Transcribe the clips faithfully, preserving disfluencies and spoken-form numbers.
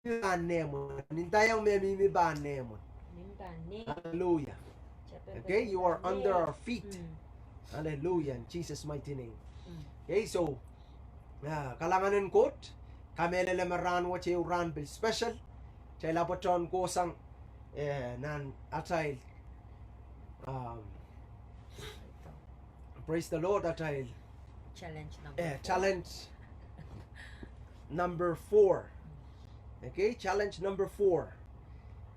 Mihmi pahn nehmwe. Ni ndahiong me mihmi pahn nehmwe. Hallelujah. Okay, you are under our feet. Hallelujah, in Jesus' mighty name. Okay, so, ah, kalahngan en Koht, kamehlele me rahn wet ehu rahn pil special. Kitail ahpw patohwan kohsang, eh, nan atail, um, praise the Lord, atail challenge number four. Okay, challenge number four.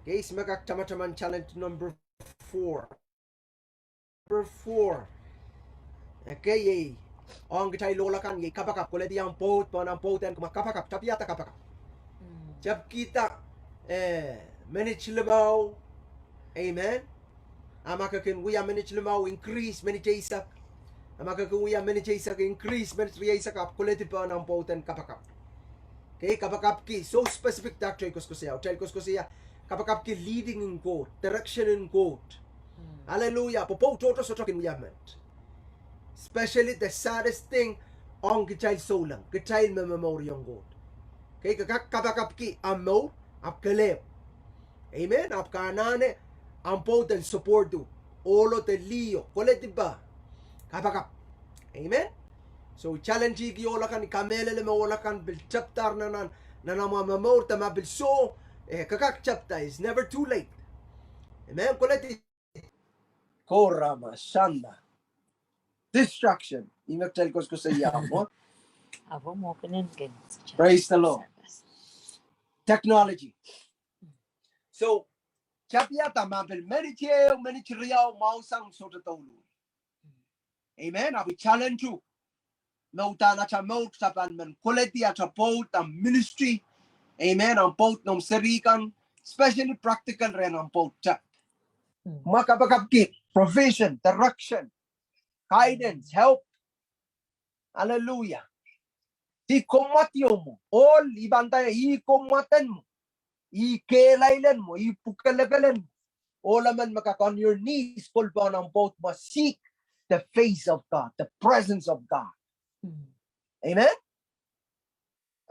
Okay, ihs me kak tamataman challenge number four. Number four. Okay, iei ong kitail ohl akan, iei kapakap, koledi ahmw pwoud, pwehn ahmw pwoud en kumwa kapakap, tapiada kapakap. Tepkihda, eh, minit limau. Amen. A ma ke kin wia minit limau, increase minit eisek. A ma ke kin wia minit eisek, increase minit rieisek, ahpw koledi pwehn ahmw pwoud en kapakap. Okay, kapakapki, soh specific dah kitail koasoakoasoia, kitail koasoakoasoia, kapakapki leading en Koht, direction en Koht. Hallelujah, pwe pwoud tohto sohte kin wia menet. Especially the saddest thing, ong kitail souleng, kitail me momouriong Koht. Okay, ke kak kapakapki ahmw mour, ahpw kelehpw. Amen. Ahpw ke anahne ahmw pwoud en support uhk, ohlo de liho, koledi pwe kapakap. Amen. So, challenge-ki ohl akan, I kamehlele me ohl akan pil tepdahr nan, nan, nan amwa momour, de ma pil soh, eh, ke kak tepda, it's never too late. Amen. Koledi. Korama, shanda. Distraction. Ih me kitail koasoakoasoia mwo. Praise the Lord. Technology. So, tapiada ma pil minit ehu, minit riau, mwahusang sohte douluhl. Amen. Ahpw I challenge uhk me uhdahn atail mour, kitail pahn men koledi atail pwoud, ahmw ministry. Amen. Ahmw pwoud, noumw seri kan, especially practical rehn ahmw pwoud tep. Kumwa kapakapki provision, direction, guidance, help. Hallelujah. Ih kommwad ieu mwo. Ohl, I pahn nda, ih kommwaden mwo. Ih kehlail en mwo, ih pwukelekelen mwo. Ohl emen me kak on your knees, koledi pwehn ahmw pwoud, mwo seek the face of God, the presence of God. Amen.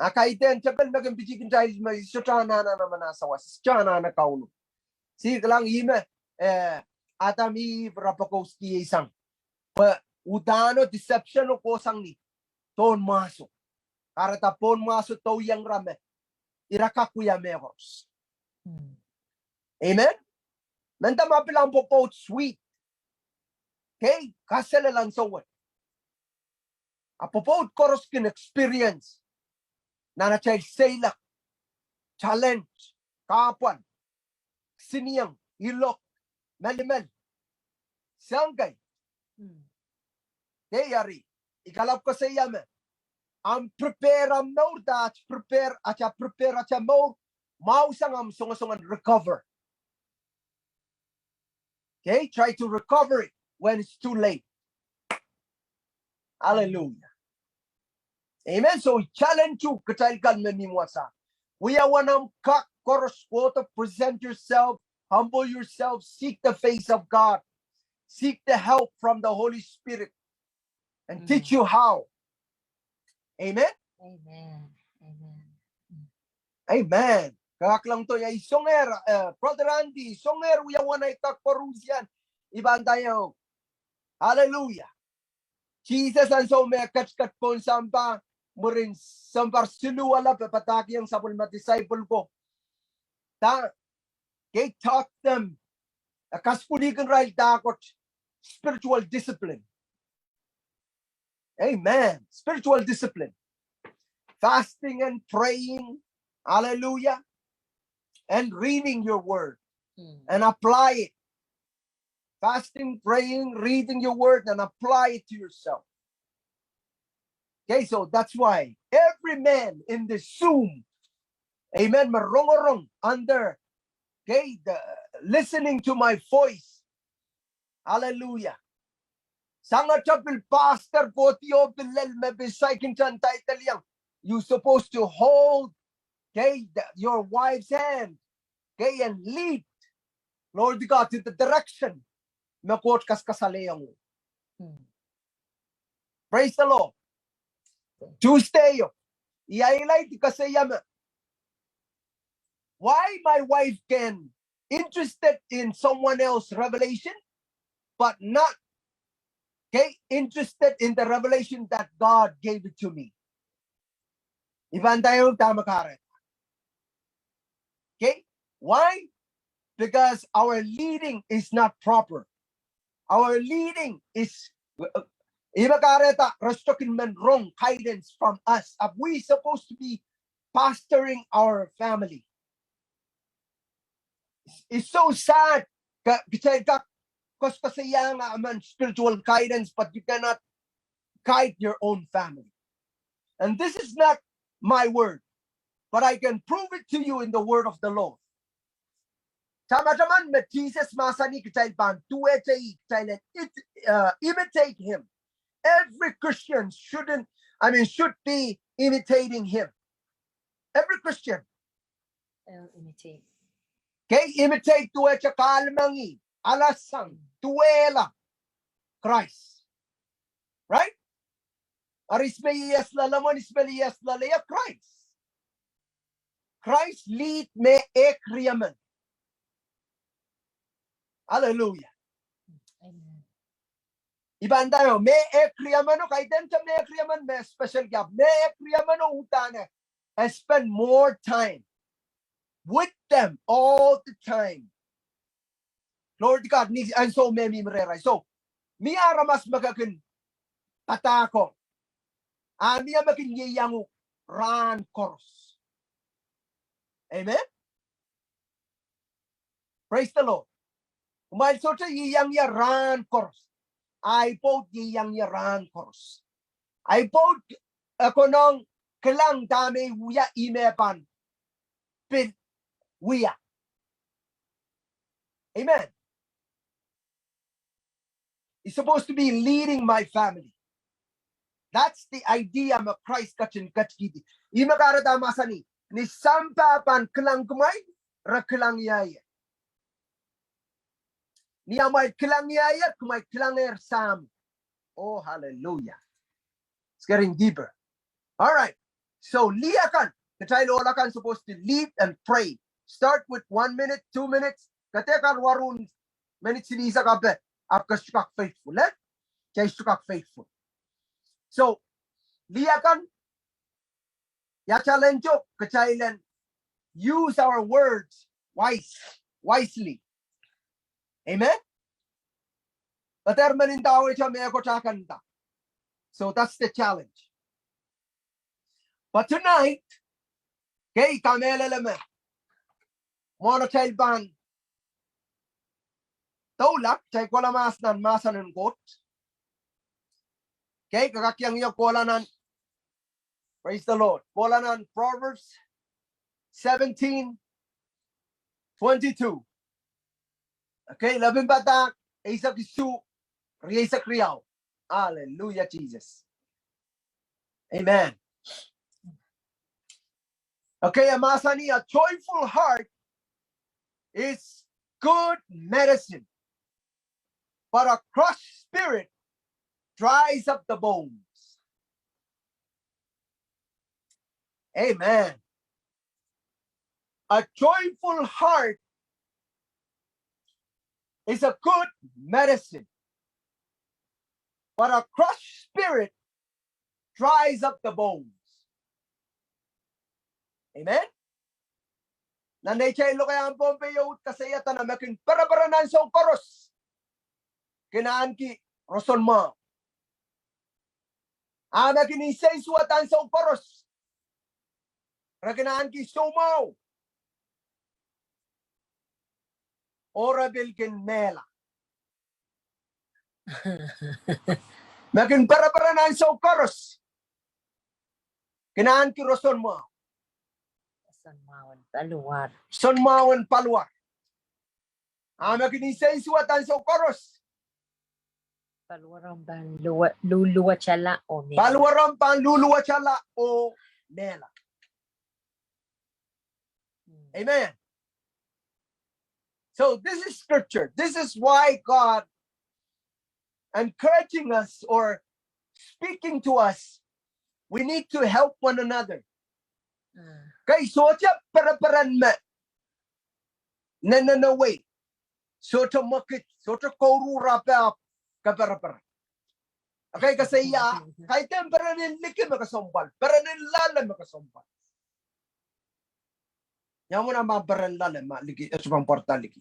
A kaidehn tepel me kin piti kitail me sohte anahne manasawas, sohte anahne Kauno. Ih kilang ih me, eh, Adam Eve re pekouski sang. Pwe uhdahno deception o kohsang ni pohn mwahso. Kahrehda pohn mwahso dohiong ira me ira kak wia mehkoaros. Amen. Mehnda ma pil ahmw pwopwoud sweet. Okay, kaselel ansou wet. A pwopwoud koaros kin experience nan atail seiloak, challenge, kahpwal, kisinieng, ilok, melimel. Soang kei. Kei eri, I kalap koasoia me ahmw prepare ahmw mour, de ahmw prepare, atail prepare atail mour, mwahusang ahmw songosong en recover. Okay, try to recover it when it's too late. Hallelujah. Amen. So challenge uhk kitail kan me mihmi wasa. Wia uwen ahmw kak koaros, go to present yourself, humble yourself, seek the face of God, seek the help from the Holy Spirit, and teach you how. Amen. Amen. Amen. Amen. Kak lang to ia, I soangen, eh, Brother Andy, I soangen wia uwen ei kak koaruhsian, I pahn nda iang. Hallelujah. Sises ansou me ketiket pohn sampah, mwurin sounpar siluh alap e padahkihong sapwellime disciple ko. Da, he taught them. E kasapwilihkin irail dahkot, spiritual discipline. Amen. Spiritual discipline. Fasting and praying. Hallelujah. And reading your word. And apply it. Fasting, praying, reading your word, and apply it to yourself. Okay, so that's why every man in this Zoom, amen, me rongorong under, okay, the, listening to my voice. Hallelujah. Sangete pil pastor, kohdi oh pil lel me pil saikinte title iang. You supposed to hold, okay, the, your wife's hand, okay, and lead, Lord God, in the direction me Koht kasalehiong. Praise the Lord. Tuesday o, I highlight koasoia me Why my wife can interested in someone else's revelation, but not, okay, interested in the revelation that God gave it to me. I pahn nda ehu dahme kahrehda. Okay? Why? Because our leading is not proper. Our leading is, uh, ihme kahrehda restokin men wrong guidance from us. Are we supposed to be pastoring our family? It's so sad. Ka-, kitail kak koasoakoasoiahng emen spiritual guidance, but you cannot guide your own family. And this is not my word, but I can prove it to you in the word of the Lord. Tamataman me Sises mahsanih kitail pahn duwehte ih, kitail en it-, uh, imitate him. Every Christian shouldn't, I mean, should be imitating him. Every Christian. Oh, imitate. Okay, imitate, duwehte kahlemengih, alasang, duwehla Krais. Right? Eri ihs me ieias loale mwo, ihs me ieias loale ie? Krais. Krais lead me ehk riemen. Hallelujah. Amen. I pahn nda ehu, me ehk riemen o, kaidehn te me ehk riemen me special gift. Me ehk riemen o uhdahn e spend more time with them all the time. Glory to God, ni ansou me mihmi rehrail. So, mie aramas me ke kin padahkohng. A mie me kin ieiang uhk rahn koaros. Amen? Praise the Lord. Kumwail sohte ieiang ie rahn koaros. Ahi pwoud ieiang ie rahn koaros. Ahi pwoud e konehng kilang dahme I wia, ihme e pahn pil wia. Amen. Is supposed to be leading my family. That's the idea me Krais ketin ketikihdi. Ihme kahrehda mahsanih, ni sampah pahn kilang kumwail, re kilang ie. Ni amwail kilang ie, kumwail kilangehr Sahm. Oh, hallelujah. It's getting deeper. All right. So, lih akan, kitail ohl akan supposed to lead and pray. Start with one minute, two minutes. Ke dehr karuwaru minute silihsek ape, ahpw ke sohte kak faithful, eh? Ke sohte kak faithful. So, lih akan, ia challenge o, kitail en use our words wise, wisely. Amen? But there are many in the way to make attack and that. So that's the challenge. But tonight, okay, kamehlele me mwohn atail pahn doula, kitail kohla mahs nan mahsen en Koht. Okay, ke kak iang ie kohla nan, praise the Lord, kohla nan Proverbs seventeen twenty-two. Okay, lepin padahk eisek isuh, rieisek riau. Hallelujah, Jesus. Amen. Okay, e mahsanih, a joyful heart is good medicine, but a crushed spirit dries up the bones. Amen. A joyful heart is a good medicine, but a crushed spirit dries up the bones. Amen. Nan atail lokaiahn Pohnpei ieu, koasoia dene me kin pereperen ansou koaros, kin ahneki roson mwahu. A me kin insensuwed ansou koaros, re kin ahneki soumwahu. Oh re pil kin mehla. Me kin pereperen ansou koaros, kin ahneki roson mwahu. Roson mwahu en paliwar. Roson mwahu en paliwar. A me kin insensuwed ansou koaros, paliwarohng pahn luwe-, luluwetala oh mehla. Paliwarohng pahn luluwetala oh mehla. Amen. So this is scripture. This is why God encouraging us or speaking to us. We need to help one another. Kei sohte pereperen me Nennenewei. Sohte mwekid, sohte kouruhr, ahpw e ahpw kapereperen. Okay, koasoia, kaidehn peren en liki me kesempwal, peren en loale me kesempwal. Ia mwomwen ah pahn peren loale ma liki, e sohte pahn pwarada liki.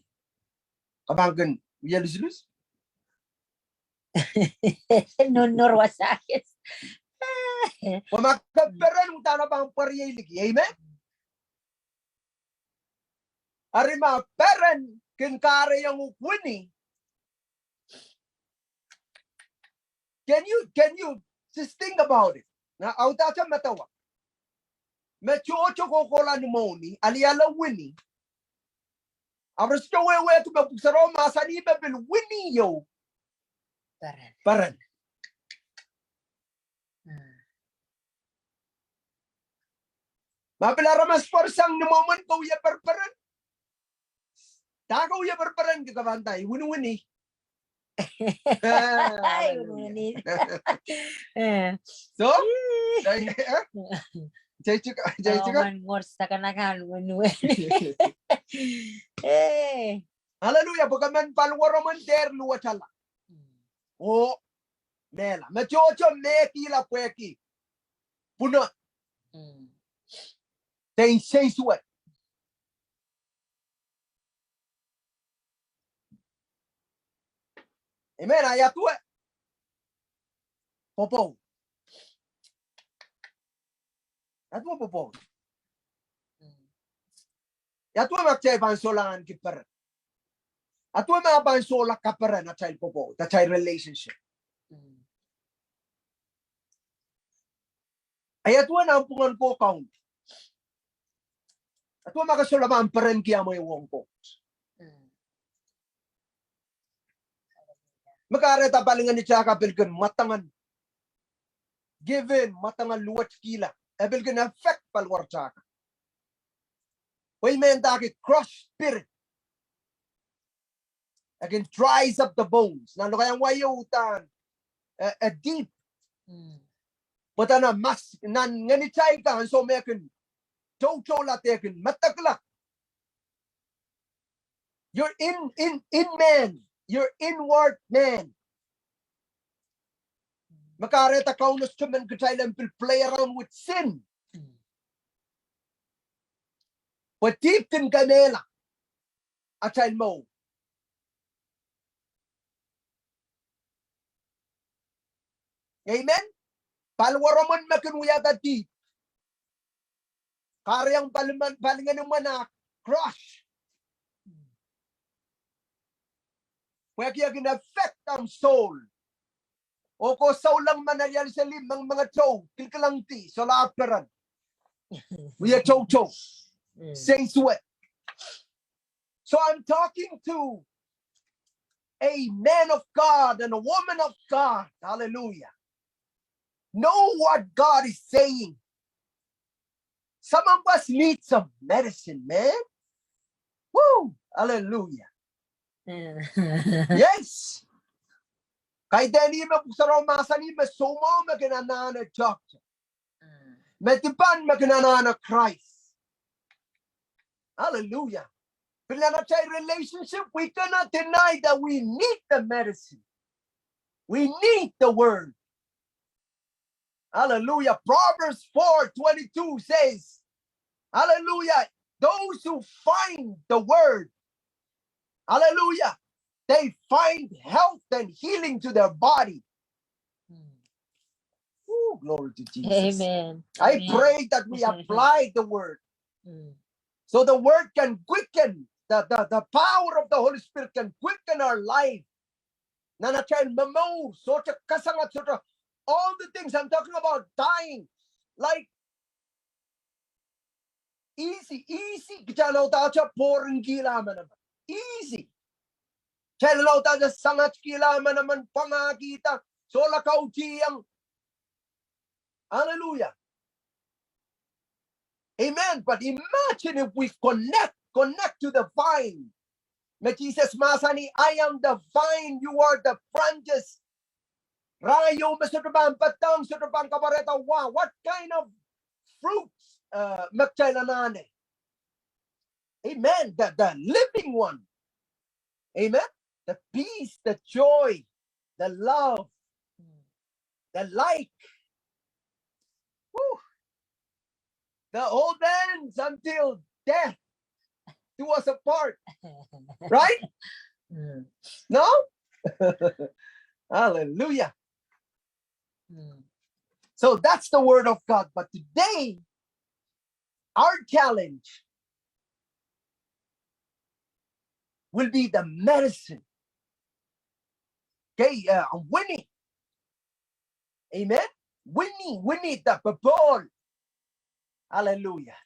Ke pahn kin wie luslus. Nonnor wasa kis. Pwe ma ke peren, udahn e pahn pwariei liki. Amen. Eri ma peren kin kahrehiong uhk wini. Can you, can you just think about it? Nah, audahte medewe. Me tohto kohkohla ni mwohni, aliala wini. Ahpw re sohte wehwehki me pwuhk sarawio mahsanih me pil wini ieu peren. Peren. Mm. Ma pil aramas pwarsang ni mwomwen ke wie perperen. Dah ke wie perperen, ke pahn nda, I winiwini. I winiwini. Eh. So? Ih. Dai, eh? Jai chika, jai chika. Emen, word sakanaka winiwini. Eh. Hallelujah, pwe ke men paliwaromwen dehr luwetala. Mm. Oh, mehla. Me tohto mehkihla pwehki pwunod. Mm. Dein seisewe. Amen, a ia duwe? Pwopwoud. Ia duwe pwopwoud? Mm. Ia duwe ma kitail pahn solahr ahneki peren? Ia duwe ma pahn solahr kaperen atail pwopwoud, atail relationship? Mm. A ia duwe nanpwungen Koht kaun? Ia duwe ma ke solahr pahn perenki amwail ong Koht? Mm. Me kahrehda palingehn kitail ka pil kin mwadang en give in, mwadang en luwetkihla. E pil kin affect paliwar kitail ka. Pwe I men ndahki crushed spirit. E kin dries up the bones. Nan lokaiahn wai uhdahn, eh, eh, deep. Mm. Pwe dahn mas nan ngehn kitail ka ansou me kin toutoula, de kin medekla. Your in, in, in man, your inward man. Me kahrehda Kauno sohte men kitail en pil play around with sin. Pwe dihp kin kemehla atail mour. Amen. Paliwaromwen me kin wiahda dihp. Kahrehiong pali men, palingehn imwen ah crush. Pwehki e kin affect ahmw soul. Oh ke souleng, men alialu seli, mengmengetou, kilkilengdi, solahr peren. Wie toutou. Mm. Seisewe. So I'm talking to a man of God and a woman of God. Hallelujah. Know what God is saying. Some of us need some medicine, man. Woo! Hallelujah. Mm. Yes. Kaidehn ih me pwuhk sarawio mahsanih me soumwahu me kin anahne doctor. Mm. Me dipan me kin anahne Krais. Hallelujah. Pil nan atail relationship, we cannot deny that we need the medicine. We need the word. Hallelujah. Proverbs four twenty-two says, hallelujah, those who find the word, hallelujah, they find health and healing to their body. Mm. Ooh, glory to Jesus. Amen. I pray that we apply the word. Mm. So the word can quicken, the, the, the power of the Holy Spirit can quicken our life. Nan atail momour, sohte kasangat, sohte, all the things I'm talking about dying. Like, easy, easy, kitail laudahte poarkihla manaman. Easy. Kitail laudahte sangatkihla manaman, pwangahkihda, sohla kautieng. Hallelujah. Amen. But imagine if we connect, connect to the vine. Me Sises mahsanih, I am the vine, you are the branches. Rahi ieu me sohte pahn padahng, sohte pahn kapwarehda wah. What kind of fruits, uh, me kitail anahne? Amen. The, the living one. Amen. The peace, the joy, the love, the light. Whew. The old ends until death do us apart. Right? No? Hallelujah. So that's the word of God. But today, our challenge will be the medicine. Okay, uh, Winnie. Amen. Winnie, Winnie the popohl. Hallelujah.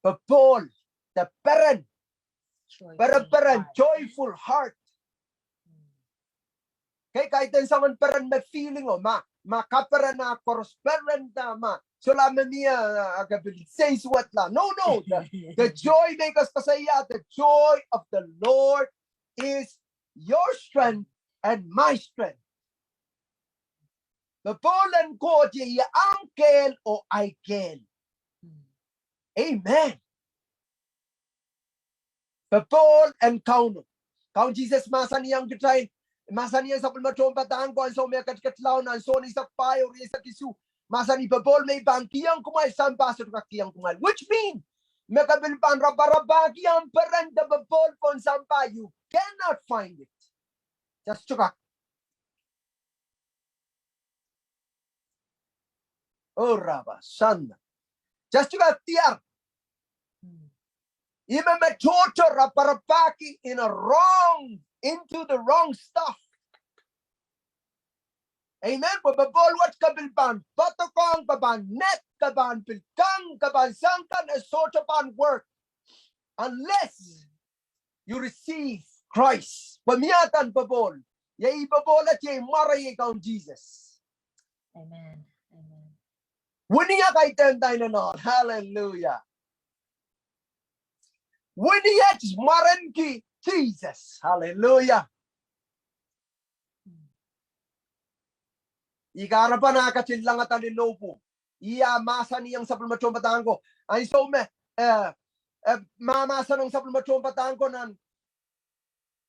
Popohl, the peren. Pereperen, joyful heart. Kei, kaidehn soangen peren me feeling o ma, ma kaperen ah koaros peren da ma. Solahr me mie, ah, ke pil seiswet la. No, no. The, the joy me koasokoasoia, the joy of the Lord is your strength and my strength. Popohl en Koht iei ahmw kehl oh ahi kehl. Amen. Popohl en Kauno. Kaun Sises mahsanihong kitail, mahsanihong sapwellime tohnpadahk ko ansou me e ketiket laud, ansou ni sapwai oh rieisek isuh. Mahsanih popohl me I pahn kihong kumwail, sampah sohte kak kihong kumwail. Which mean, me ke pil pahn raparapahki ahmw peren de popohl pohn sampah, you cannot find it. Just to kak. Oh, Rabba, Shanda. Just to kak diar. Ihme me tohto raparapahki in a wrong, into the wrong stuff. Amen. Pwe popohl wet ke pil pahn poadokohng, ke pahn nek, ke pahn pil kang, ke pahn sang kan, e sohte pahn work unless you receive Christ. Pwe mie eden popohl. Iei popohl, iei mware, iei Kaun Sises. Amen. Amen. Winnie e kaidehn dahme I nonohn. Hallelujah. Winnie e mwaren ki Sises. Hallelujah. I kahrepen ah ketin langada ni lohpwu. I ah mahsanihong sapwellime tohnpadahk ko. Ansou me, eh, eh, ma mahsanihong sapwellime tohnpadahk ko nan,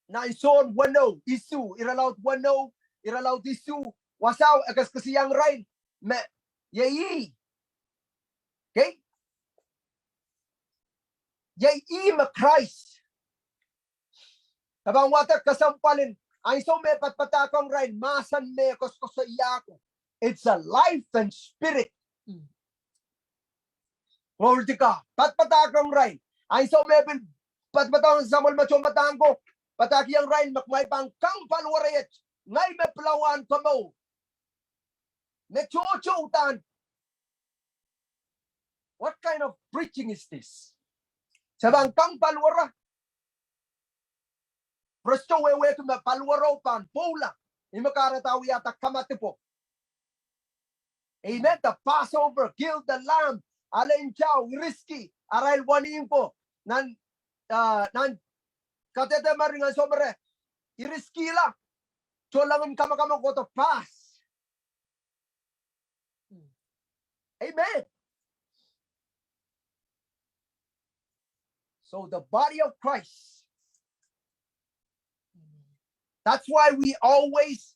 nan Sohn weneu, isuh, irelaud weneu, irelaud isuh, wasao e koasokoasoiaiong irail me, iei ih. Okay? Iei ih me Krais. Ke pahn wadek kesempwal en ansou me padapadahkihong irail mahsen me koasokoasoia ko. It's a life and spirit. Glory to God. Padapadahkihong irail. Ansou me pil padapadahkihong sapwellime tohnpadahk ko, padahkihong irail me kumwail pahn kang paliwere iet, ngehi me pilawahn komour. Me tohto udahn. What kind of preaching is this? Se pahn kang paliwere. Presto wehwehki me paliwero pahn pwoula. Ih me kahrehda wiahda kamadipwo. Amen. The Passover, kill the lamb. Ale ntao, iriski, arail wenihmw ko. Nan, ah, nan kadehde mering ansou me re iriskihla. Tohnleng en kamakaman kohdo pass. Amen. So the body of Christ, that's why we always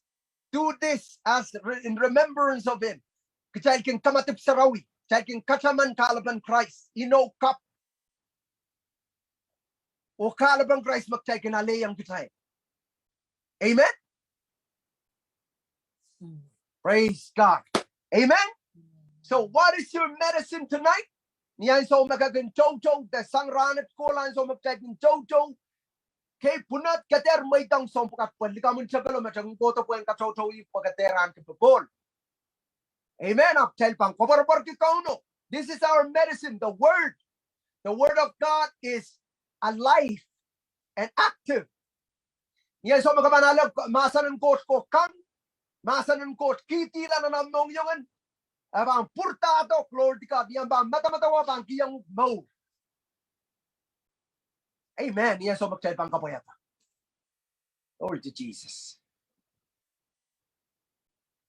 do this as re-, in remembrance of him. Kitail kin kamadipw sarawi, kitail kin kataman kahlepen Krais, inou kapw oh kahlepen Krais me kitail kin alehiong kitail. Amen. Praise God. Amen. So what is your medicine tonight? Ni ansou me ke kin toutou, de sang rahnwet kohla ansou me kitail kin toutou. Kei pwunod ke dehr mweidohng soahng pwukat pwe likamw en tepelo me te kin kohdo pwehn katoutou ih pwe ke dehr ahneki popohl. Amen. Ahpw kitail pahn koapworopworki Kauno. This is our medicine, the word. The word of God is alive and active. Ni ansou me ke pahn ale mahsen en Koht ko kang, mahsen en Koht kihdihla nan omw mohngiong en, e pahn pwurodo, glory to God, ni omw pahn madamadau e pahn kihong mour. Amen. Ni ansou me kitail pahn kapwaiada. Glory to Jesus.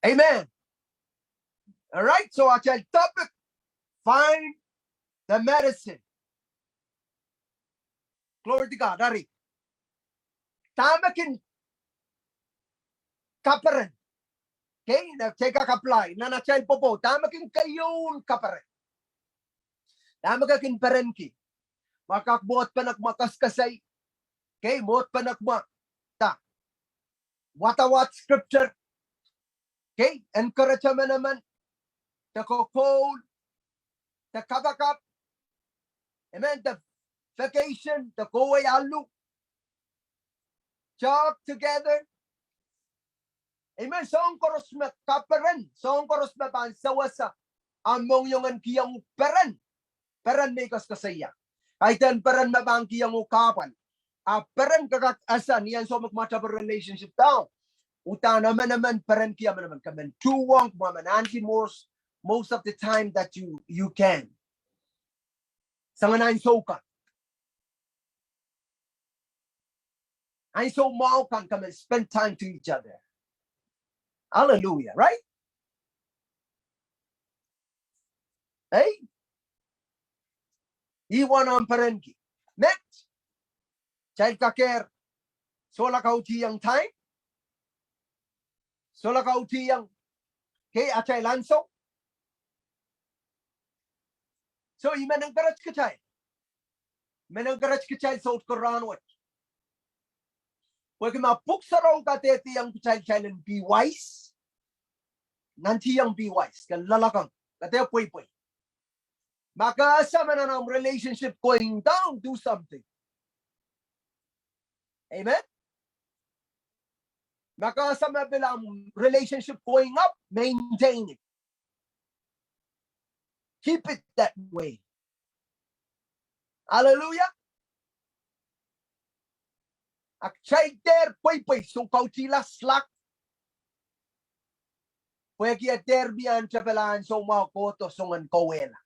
Amen. All right, so atail topic, find the medicine. Glory to God. Eri, dahme kin kaperen? Okay, na take a apply nan atail pwopwoud. Dahme kin keieun kaperen? Dahme ke kin perenki? Ma kak mwohd penek ma koaskoasoi. Okay, mwohd penek ma, da, wadawad scripture. Okay, encourage emenemen, de kokoul, de kapakap, amen, de vacation, de kohwei alu, talk together. Amen. Soahng koaros me kaperen, soahng koaros me pahn sewese omw mohngiong en kihong uhk peren. Peren me I koaskoasoia. Kaidehn peren me pahn kihong uhk kahpwal. A peren ke kak ese ni ansou me kumwail tape relationship down. Uhdahn emenemen perenki emenemen, ke men tuhwong, kumwail men ahneki most, most of the time that you, you can. Soangen ansou kan, ansou mwahu kan, ke men spend time to each other. Hallelujah, right? Ei? Ih uwen omw perenki. Met, kitail kakehr sohla kautihong time, sohla kautihong, okay, atail ansou. So I men encourage kitail, men encourage kitail soutik rahnwet. Pwehki ma Pwuhk Sarawi kadehdehong kitail, kitail en be wise, nantihong be wise, ke loalokong, ke dehr pweipwei. Ma ke ese me nan omw relationship going down, do something. Amen. Ma ke ese me pil omw relationship going up, maintain it. Keep it that way. Hallelujah. Ahpw kitail dehr pweipwei, soh, kautihla slack. Pwehki e dehr mie tepel ansou mwahu kohdo soangen kauwehla.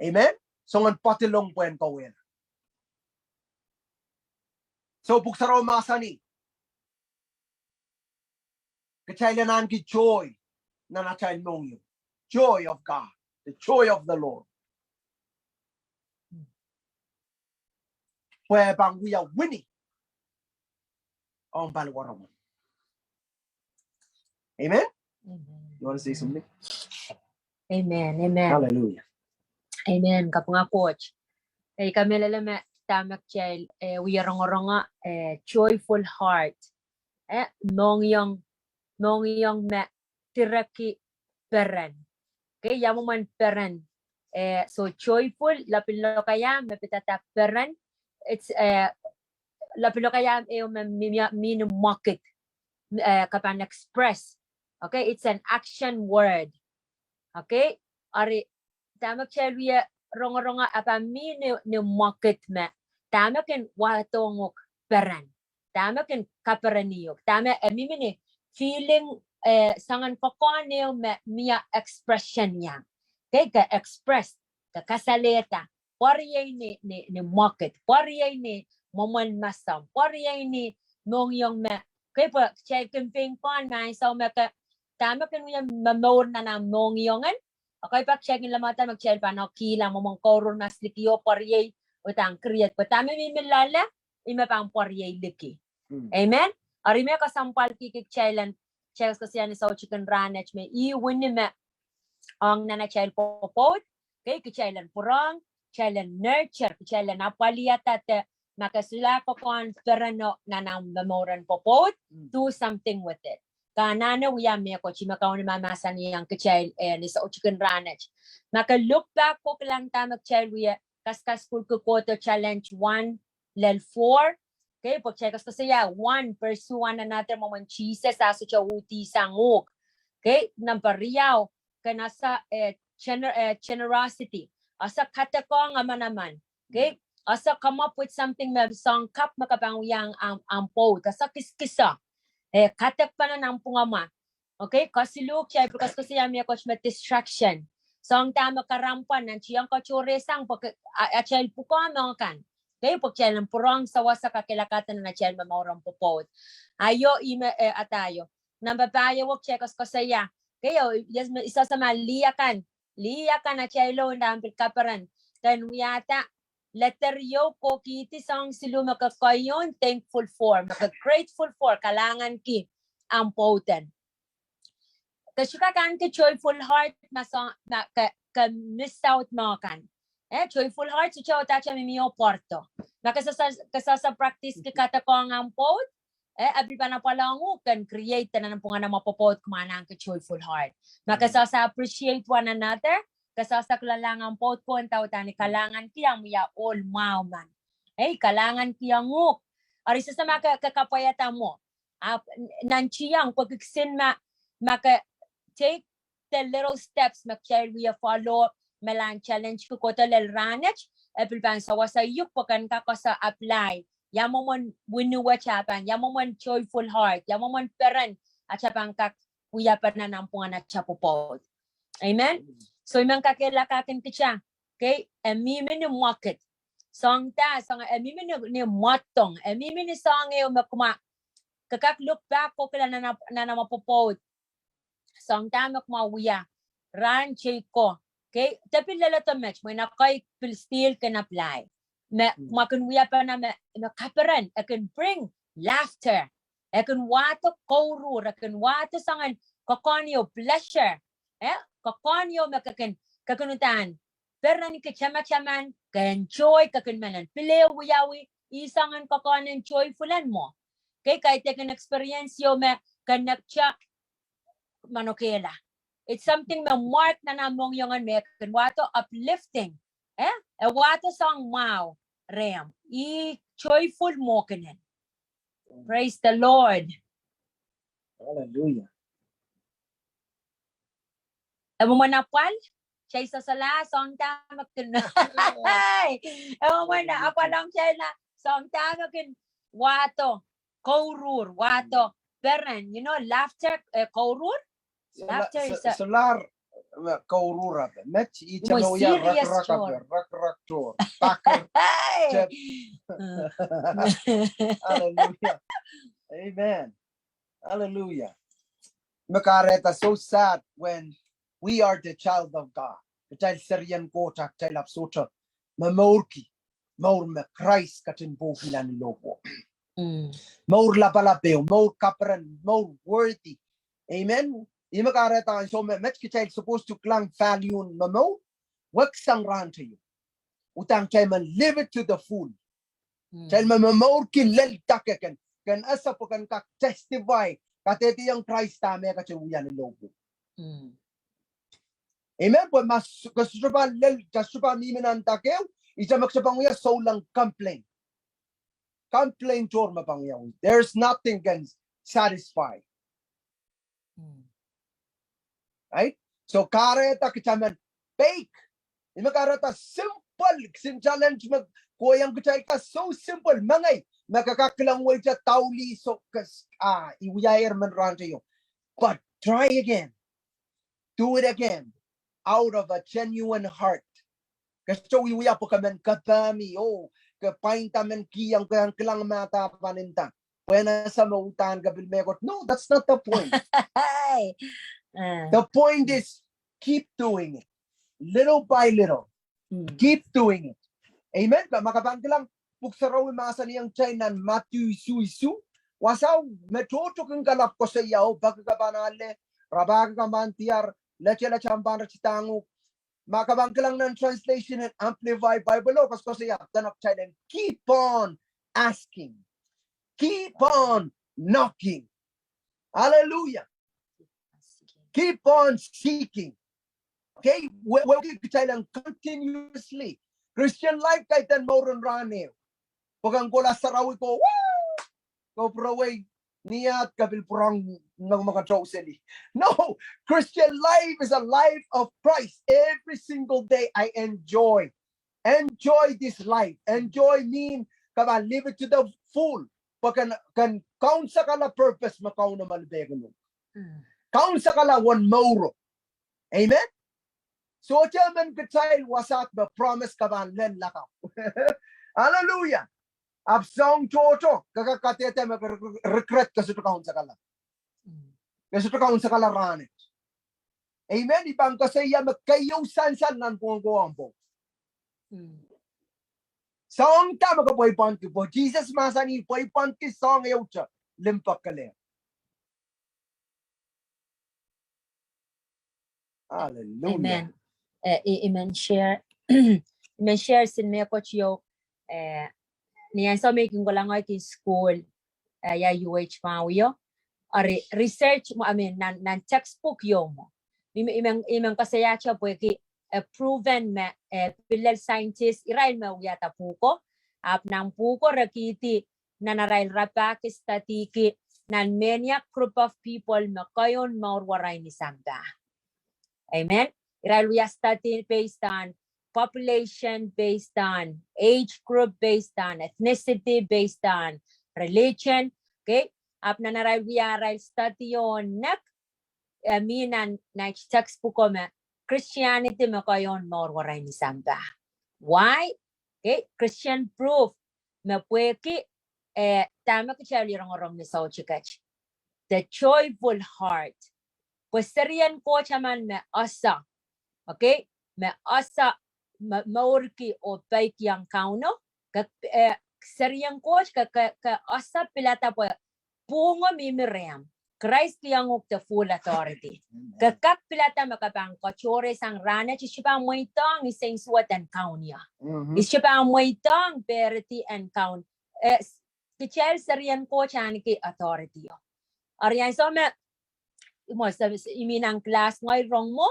Amen. Soangen poadilong pwehn kauwehla. So Pwuhk Sarawi mahsanih, kitail en ahneki joy nan atail mohngiong. Joy of God. The joy of the Lord. Pwe pahn wia wini omw paliwaromwi. Amen. Amen. You want to say something? Amen. Amen. Hallelujah. Amen. Kapinga Koht. Eh, I kamehlele me dahme kitail, eh, wie rongorong, eh, joyful heart. Eh, mohngiong, mohngiong me direki peren. Okay, ia mwomwen peren? Eh, so joyful, lapin lokaia me pidada peren. It's, eh, lapin lokaia ehu me mi, mi, mi ni mwekid, eh, ke pahn express. Okay, it's an action word. Okay, eri dahme kitail wie rongorong, a pahn mi ni, ni mwekid me dahme kin wahdohng uhk peren. Dahme kin kapereni uhk. Dahme, eh, mihmi ni feeling, eh, soangen kokohn ehu me mie expression iang. Okay, ke express, ke kasalehda. Pwariei ni, ni, ni mwekid. Pwariei ni mwomwen masom. Pwariei ni mohngiong me. Okay, pwe kitail kin pein pwon me ansou me ke, dahme kin wie momour nan omw mohngiong en. Okay, pak kitail kin lamata me kitail pahn okihla mwomwen kouruhr, masliki oh pwariei, oh dahme create. Pwe dahme mihmi loale, ih me pahn pwariei liki. Mm. Amen. Eri me kesempwalki kitail en, kitail koasokoasoia ni soutik en rahnwet me ih wini me ong nan atail pwopwoud. Okay, kitail en pwurehng, kitail en nurture, kitail en apwalihada de ma ke solahr kokohn pereno nan omw momour en pwopwoud, mm, do something with it. Ke anahne wia mehkot, ih me Kauno mahmahsanihong kitail, eh, ni soutik en rahnwet. Ma ke look back, ko kilang dahme kitail wie kaskasukuhlki kohdo challenge one lel four. Okay, pwe kitail koasokoasoia one, pursue one another, mwomwen Sises ah sohte uhdihsang uhk. Okay, namba riau, ke en ese, eh, gener-, eh, generosity. Ese kadekohng emenemen. Okay, ese come up with something me soang kapw me ke pahn wiahiong omw, omw pwoud. Ese kiskis. Eh, kadek pahn nan omw pwungamwahu. Okay, kesiluh, kitail pil koasokoasoia mehkot me distraction. Soang dahme karampwa nan tiong katohrehsang pwe ke, a, atail pwukoa me kan. Okay, pwe kitail en pwurehng sewese kakehlakahda nan atail momour en pwopwoud. Aio, ih me, eh, adaio. Namba pahieu, kitail koasokoasoia. Okay, oh, yes, me, I sehse ma lih akan. Lih akan atail o ndahn pil kaperen. Ken wiahda Letter ieu kohkihdi soahng siluh me ke keieu thankful for, me ke grateful for, kalahnganki ahmw pwoud en. Ke sohte kak ahneki joyful heart ma soh, ma ke, ke miss out mwo kan. Eh, joyful heart sohte ohte mihmi oh pwardo. Ma ke sehse, ke sehse practice ki kadekohng ahmw pwoud, eh, e pil pahn apwalong uhk ken create nan pwungen ahmw pwopwoud kumwa ahneki joyful heart. Ma ke sehse appreciate one another, ke sehse kilelehng ahmw pwoud ko, ndaudan I kalahnganki ahmw wia ohl mwahu men. Eh, I kalahnganki ong uhk. Eri sehse ma ke, ke kapwaiada mwo. Ahpw n-, nan tiong ko kisin ma, ma ke take the little steps me kitail wie follow, me lahn challenge ki kohdo lel rahnwet, e pil pahn sewese uhk pwe ken kak koasoia apply. Ia mwomwen wini wet a pahn, ia mwomwen joyful heart, ia mwomwen peren atail pahn kak wiahpene nan pwungen atail pwopwoud. Amen. So I men kakehlaka kin kitail, okay, e mihmi ni mwekid. Soahng da, soahng, e mihmi ni, ni mwadong, e mihmi ni soahng ehu me kumwa, ke kak look back ko kila nan, nan ahmw pwopwoud. Soahng da me kumwa wia rahn teikan. Okay, de pil leledo met, mwein ekei pil still kin apply. Me, mm, kumwa kin wiahpene me, me kaperen, e kin bring laughter. E kin wahdo kouruhr, e kin wahdo soangen koakoahn ieu pleasure. Eh, koakoahn ieu me ke kin, ke kin uhdahn perenki tamataman, ke enjoy, ke kin men en pil wiawi, ih soangen koakoahn en joyful en mwo. Okay, kaidehn experience ieu me connect manokehla. It's something me mark nan ahmw mohngiong en me kin wahdo uplifting. Eh? E wahdo soahng mwahu rehmw. Ih joyful mwo kinen. Praise the Lord. Hallelujah. E mwomwen apwal, kitail sehse la soahng da me kin. E mwomwen apwal ong kitail la soahng da me kin wahdo kouruhr, wahdo peren, you know, laughter, eh, kouruhr. Laughter is a solar, eh, kouruhr ape. Met ih more me wia serious rak, rak, rak, rak, rak, rak, rak. Hallelujah. Amen. Hallelujah. Me kahrehda so sad when we are the child of God. Kitail serien Koht a kitail ahpw sohte momourki mour me Krais ketin pwoukilang ni lohpwuo. Mm. Mour lapalap ehu, mour kaperen, mour worthy. Amen. Ih me kahrehda ansou me met kitail supposed to kilang value en momour, weksang rahn teio. Uhdahn kitail men live it to the full. Mm. Kitail men momourki lel dake ken, ken ese pwe ken kak testify, kadehdehiong Krais dahme kitail wia ni lohpwuo. Mm. Amen. Pwe ma s-, ke sohte pahn lel, ke sohte pahn mihmi nan dake ehu, ihte me kitail pahn wia souleng complain. Complain tohr me pahn wia. There's nothing can satisfy. Mm. Right? So kahrehda kitail men peik. Ih me kahrehda simple, kisin challenge me kohiong kitail ka so simple. Mengei, me ke kak kilang weite daulih so kes, ah, I wiahier men rahn teio. But try again. Do it again. Out of a genuine heart. Ke sohte wiewia pwe ke men kepehmi, oh, ke pwainda men kihong, ke kilang ma da pahn nda. Pwe ese me uhdahn ke pil mehkot. No, that's not the point. Hey. Uh. The point is keep doing it. Little by little. Mm. Keep doing it. Amen. Ke, ma ke pahn kilang, Pwuhk Sarawi mahsanihong kitail nan Madiu isuh isuh. Wasao me tohto kin kalap koasoia, oh, peki ke pahn ale, rapahki ke pahn diar, lete lete ahmw pahn retidohng uhk. Ma ke pahn kilang nan translation en Amplified Bible, oh, koasokoasoia, then of kitail en keep on asking. Keep on knocking. Hallelujah. Keep on seeking. Okay, we, we kitail en continuously. Christian life kaidehn mour en rahn ehu. Pwe ke kohla sarawi ko, woo! Ko pwurowei, ni ahd ke pil pwurehng mengmeng touseli. No, Christian life is a life of Christ. Every single day I enjoy. Enjoy this life. Enjoy mean ke pahn live it to the full. Pwe ken, ken kaunsekala purpose me Kauno malipehkin uhk. Mm. Kaunsekala uwen mouro. Amen. Sohte emen kitail wasaht me promise ke pahn lel lakapw. Hallelujah. Ahpw soahng tohto, ke kak kadehde me ke re-, regret ke sohte kaunsekala. Mm. Ke sohte kaunsekala rahnwet. Amen. I pahn koasoia me keieu sansal nan pwuhng ko omw pwuhk. Mm. Soahng dahme ke pweipwandki, pwe Sises mahsanih pweipwandki soahng ehute, limpoak kelehpw. Hallelujah. Amen. Eh, i, i men share, i men share nin mehkot ieu, eh, ni ansou me I kin kolahng kin sukuhl, eh, ia U H mwahu ieu. Eri research mwo, I mean, nan, nan textbook ieu mwo. I men, i men, i men koasoiahte pwehki, eh, proven me, eh, pil lel scientist, irail me wiahda pwuhko, ahpw nan pwuhko re kihdi nan arail rapahki studyki nan mehnia group of people me keieun mour warail ni sampah. Amen. Irail wia study based on population, based on age group, based on ethnicity, based on religion. Okay. Ahpw nan arail wia arail study ong nek, eh, mi nan, nan textbook o me Christianity me keieun mour warail ni sampah. Why? Okay, Christian proof me pwehki, eh, dahme kitail rongorong ni soutiket. The joyful heart. Pwe serien Koht emen me ese. Okay, me ese, me, mourki oh peikiong Kauno. Ke, eh, serien Koht ke, ke, ke ese pilada pwe pwuhngo mihmi rehmw. Krais kihong uhk the full authority. Amen. Ke kak pilada me ke pahn katohrehsang rahnwet, I sohte pahn mweidohng I sohte insuwed en kaun ie. Mhm. I sohte pahn mweidohng peredi en kaun. Eh, kitail serien Koht ahneki authority o. Eri ansou me, I mwo, se, se, I mi nan class ngehi rong mwo,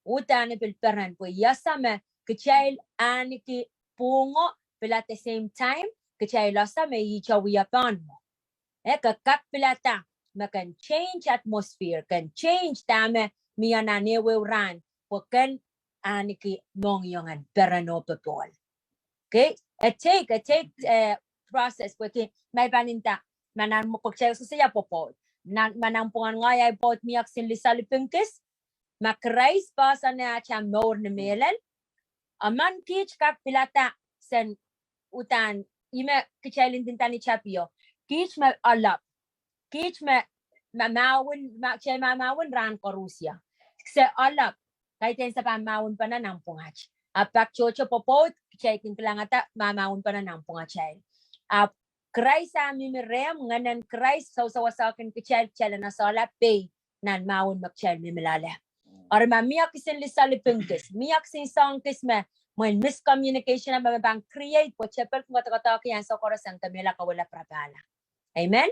uhdahn I pil peren pwe I ese me kitail ahneki pwuhngo, pil at the same time, kitail ese me ihte wia pahn mwo. Eh, ke kak pilada me ken change atmosphere, ken change dahme mie nan ehuehu rahn, pwe ken ahneki mohngiong en peren oh popohl. Okay? It take, it take, eh, process, pwehki ma I pahn nda, ma nan mwo pwe kitail sohte wia pwopwoud. Nan, ma nanpwungen ngehi ahi pwoud mie kisin lisaliping kis, ma Krais poahsoan atail mour ni mehlel, emen kiht kak pilada sen uhdahn, ih me kitail ndinda ni tapio. Kiht me oalap. Kiht me, me mahwen, ma, kitail mahmahwen rahn koaros ie. Se oalap, kaidehn se pahn mahwenpene nanpwungat. Ahpw pak tohto pwopwoud, kitail kin kilangada mahmahwenpene nanpwungatail. Ahpw Krais a mihmi rehmw, ngehnen Krais sewesewese kin kitail, kitail en esehla pei nan mahwen me kitail mihmi loale. Eri ma mie kisin lisaliping kis, mie kisin soahng kis me, mwein miscommunication me, me pahn create, pwe tepel kin koadokoadoahki ansou koaros en kemehla, kauwehla, pirapahla. Amen?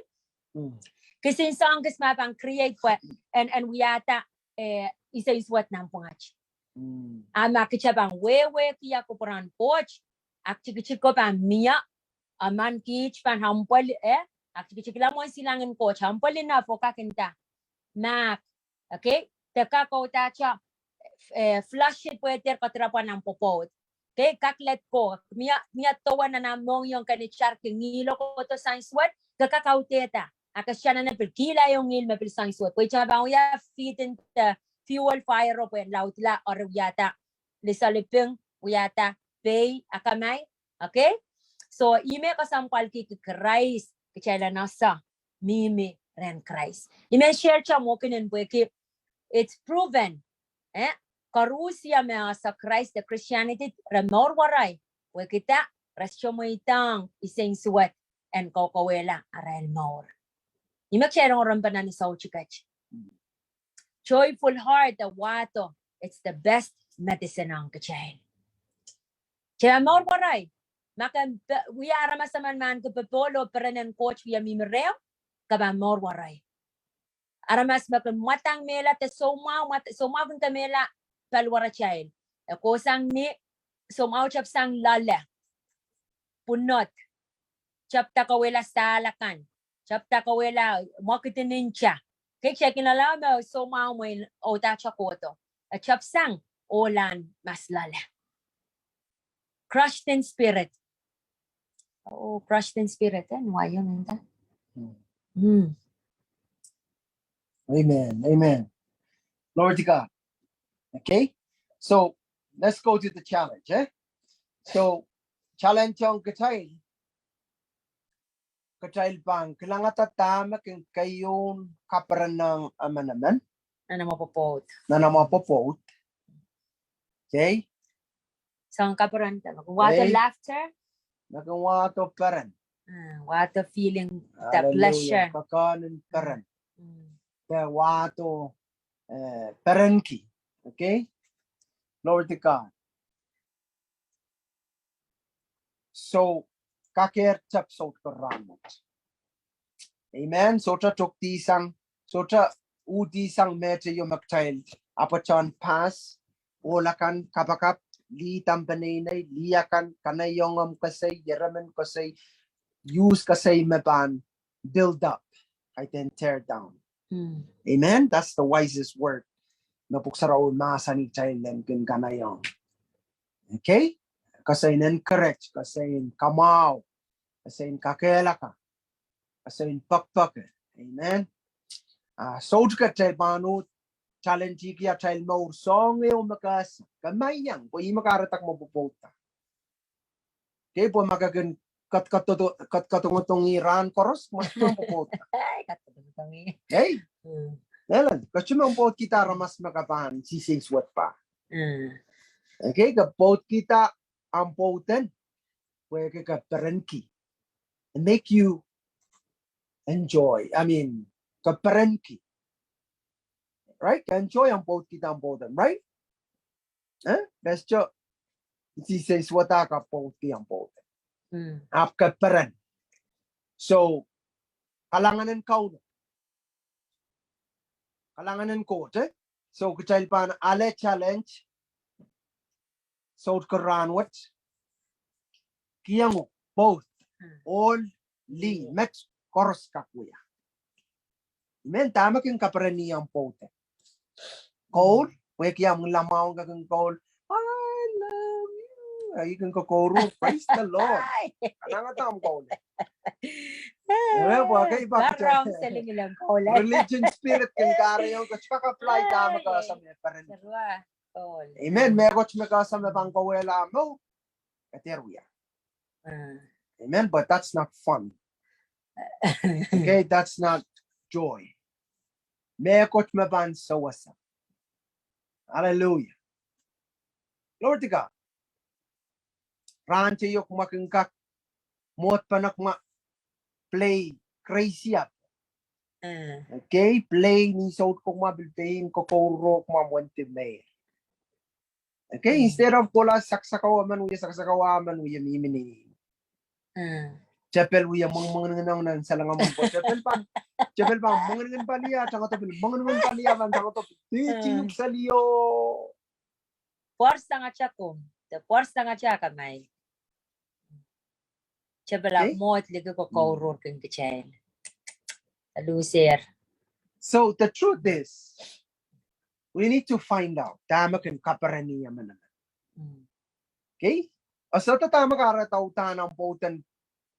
Mm. Kisin soahng kis me pahn create pwe en, en wiahda, eh, I sohte insuwed nanpwungat. Mm. A ma kitail pahn wehwehki ia kupwuren Koht, aktikitik ko pahn mie, emen kiht pahn humble, eh, aktikitikla mwohn silangin Koht, humble enough oh kak nda, mahk, okay? De kak uhdahte, eh, flush it pwe dehr kadirapwa nan pwopwoud. Okay, kak let go. Mie, mie dewe nan ahmw mohngiong ken itarki ngihlo kohdo sainsuwed, ke kak audehda. A ke sohte anahne pil kihla ieu ngihl me pil sainsuwed. Pwe ihte me pahn wia feed in the fuel fire o pwe laudla, eri wiahda lisaliping, wiahda pei, akamai. Okay? So, ih me kesempwalki Krais, kitail en ese mihmi rehn Krais. I men share te mwo kinen pwehki, it's proven. Eh? Koaros me ese Krais de Christianity, re mour warail. Pwehki dah, re sohte mweidohng I sohte insuwed en kaukauwehla arail mour. Ih me kitail rongorong pene ni soutiket. Joyful heart, the wahdo, it's the best medicine ong kitail. Kitail mour warail. Ma ke, wia aramas emen me ahneki popohl oh perenen Koht wia mihmi rehmw, ke pahn mour warail. Aramas me kin mwadang mehla de soumwahu, mwad-, soumwahu kin kemehla paliwaratail. E kohsang ni soumwahu tepsang loale. Pwunod. Tepda kauwehla sahl akan. Tepda kauwehla mwekid en nta. Kitail kin ala me soumwahu mwein uhdahte kohdo. E tepsang ohlahn mas loale. Crushed in spirit. Oh, crushed in spirit, eh? Why you mean that? Hmm. Hmm. Amen. Amen. Glory to God. Okay? So, let's go to the challenge, eh? So, challenge ong kitail, kitail pahn kilangada dahme kin keieun kaperen ong emenemen. Nan amwa pwopwoud. Nan amwa pwopwoud. Okay? Soang kaperen, what the laughter? Me kin wahdo peren. Mm, wahdo feeling, the Hallelujah. Pleasure. Kekehn en peren. Mm. De wahdo, eh, perenki. Okay? Glory to God. So, kakehr tep soutko rahnwet. Amen. Sohte tokedihsang, sohte uhdihsang mehte ieu me kitail apwtehn pass, ohl akan kapakap, lih dahme peneinei, lih akan, kanaieng omw koasoi, eremen koasoi, use koasoi me pahn build up, kaidehn tear down. Mm. Amen. That's the wisest word. Me Pwuhk Sarawi mahsanih kitail en kin kanaieng. Okay? Koasoi en encourage, koasoi en kamwahu, koasoi en kakehlaka, koasoi en poakpoake. Amen. Ah, sohte kitail pahn uhd challenge-ki atail mour soahng ehu me ke ese, ke maiang, pwe ih me kahredak me pwopwoudda. Okay, pwe ma ke kin kat-, kat-, kat-, katongotongi rahn koaros, ma ke men pwopwoudda. Katongotongi. Hey. Mm. Ellen, ke men pwoudkihda aramas me ke pahn siseiz wet pa. Mm. Okay, ke pwoudkihda ahmw pwoud en, pwe ke, ke perenki. Make you enjoy. I mean, ke perenki. Right? Ke enjoy ahmw pwoudkihda ahmw pwoud en, right? Eh? Ke sohte siseiz wet a ke pwoudki ahmw pwoud en. Mm. Ahpw ke peren. So, kalahngan en Kauno. Kalahngan en Koht, eh? So, kitail pahn ale challenge soutko rahnwet. Kihong uhk, pwoud, mm, ohl, lih, mm, met koaros kak wia. Amen. Dahme kin kaperenki ahmw pwoud en? Koul, mm, pwehki ahmw ngihl lamwahu ke kin koul, "I love you." Ahi kin kokouro, praise the Lord. Kanengamah ahmw koul. Amen. Pwehki pak, kahrehda, religion spirit kin kahrehiong, ke sohte kak apply dahme ke ese me peren. Amen. Mehkot me ke ese me pahn kawehla mour, ke dehr wia. Mm. Amen. But that's not fun. Okay, that's not joy. Mehkot me pahn sewese. Hallelujah. Glory to God. Rahn teio kumwa kin kak mwohd pahn kumwa play crazy up. Mm. Okay, play ni soutko kumwa pil pein kokouro kumwa mwende meir. Okay, mm, instead of kohla saksakau emen wie saksakau emen wie mihmi ni. Mm. Tepel wie mwengmwengin ngihnong nan salengamwen pwe tepel pahn, tepel pahn mwengmwengin pali a tangodo pil, mwengmwengin pali a pahn tangodo pil. Di, mm, tiuk salio. Pwoarsang atail kum, de pwoarsang atail kamai. Tepel, okay, mwohd liki kokourohr kin kitail. Aluhsehr. So the truth is, we need to find out dahme kin kaperenki emenemen. Mm. Okay? E sohte dahme kahrehda uhdahn ahmw pwoud en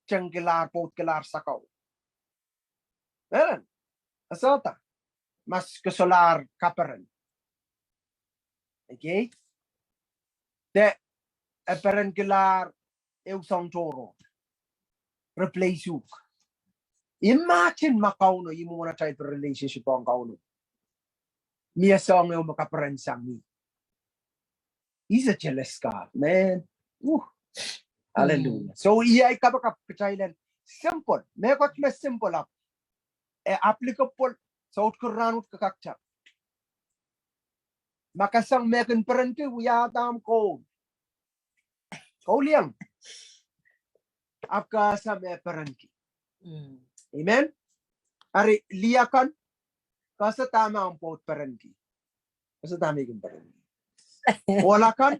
tengkilahr, pwoudkilahr sakau. Ellen, e sohte, maske solahr kaperen. Okay? De, e perenkilahr ehu soahng tohrohr. Replace uhk. Imagine ma Kauno, ih mwomwen atail relationship ong Kauno. Mie soahng ehu me kaperensang ih. He's a jealous God, man. Uh. Hallelujah. Mm. So, ih ahi kapakap kitail en simple. Mehkot me simple ahpw, eh, applicable. Soutko rahnwet ke kak tep. Ma ke sang me kin perenki, wiahda ahmw koul. Koulieng. Ahpw ke ese me perenki. Mm. Amen. Eri lih akan, ke ese dahme ahmw pwoud perenki. Ke ese dahme I kin perenki. Ohl akan,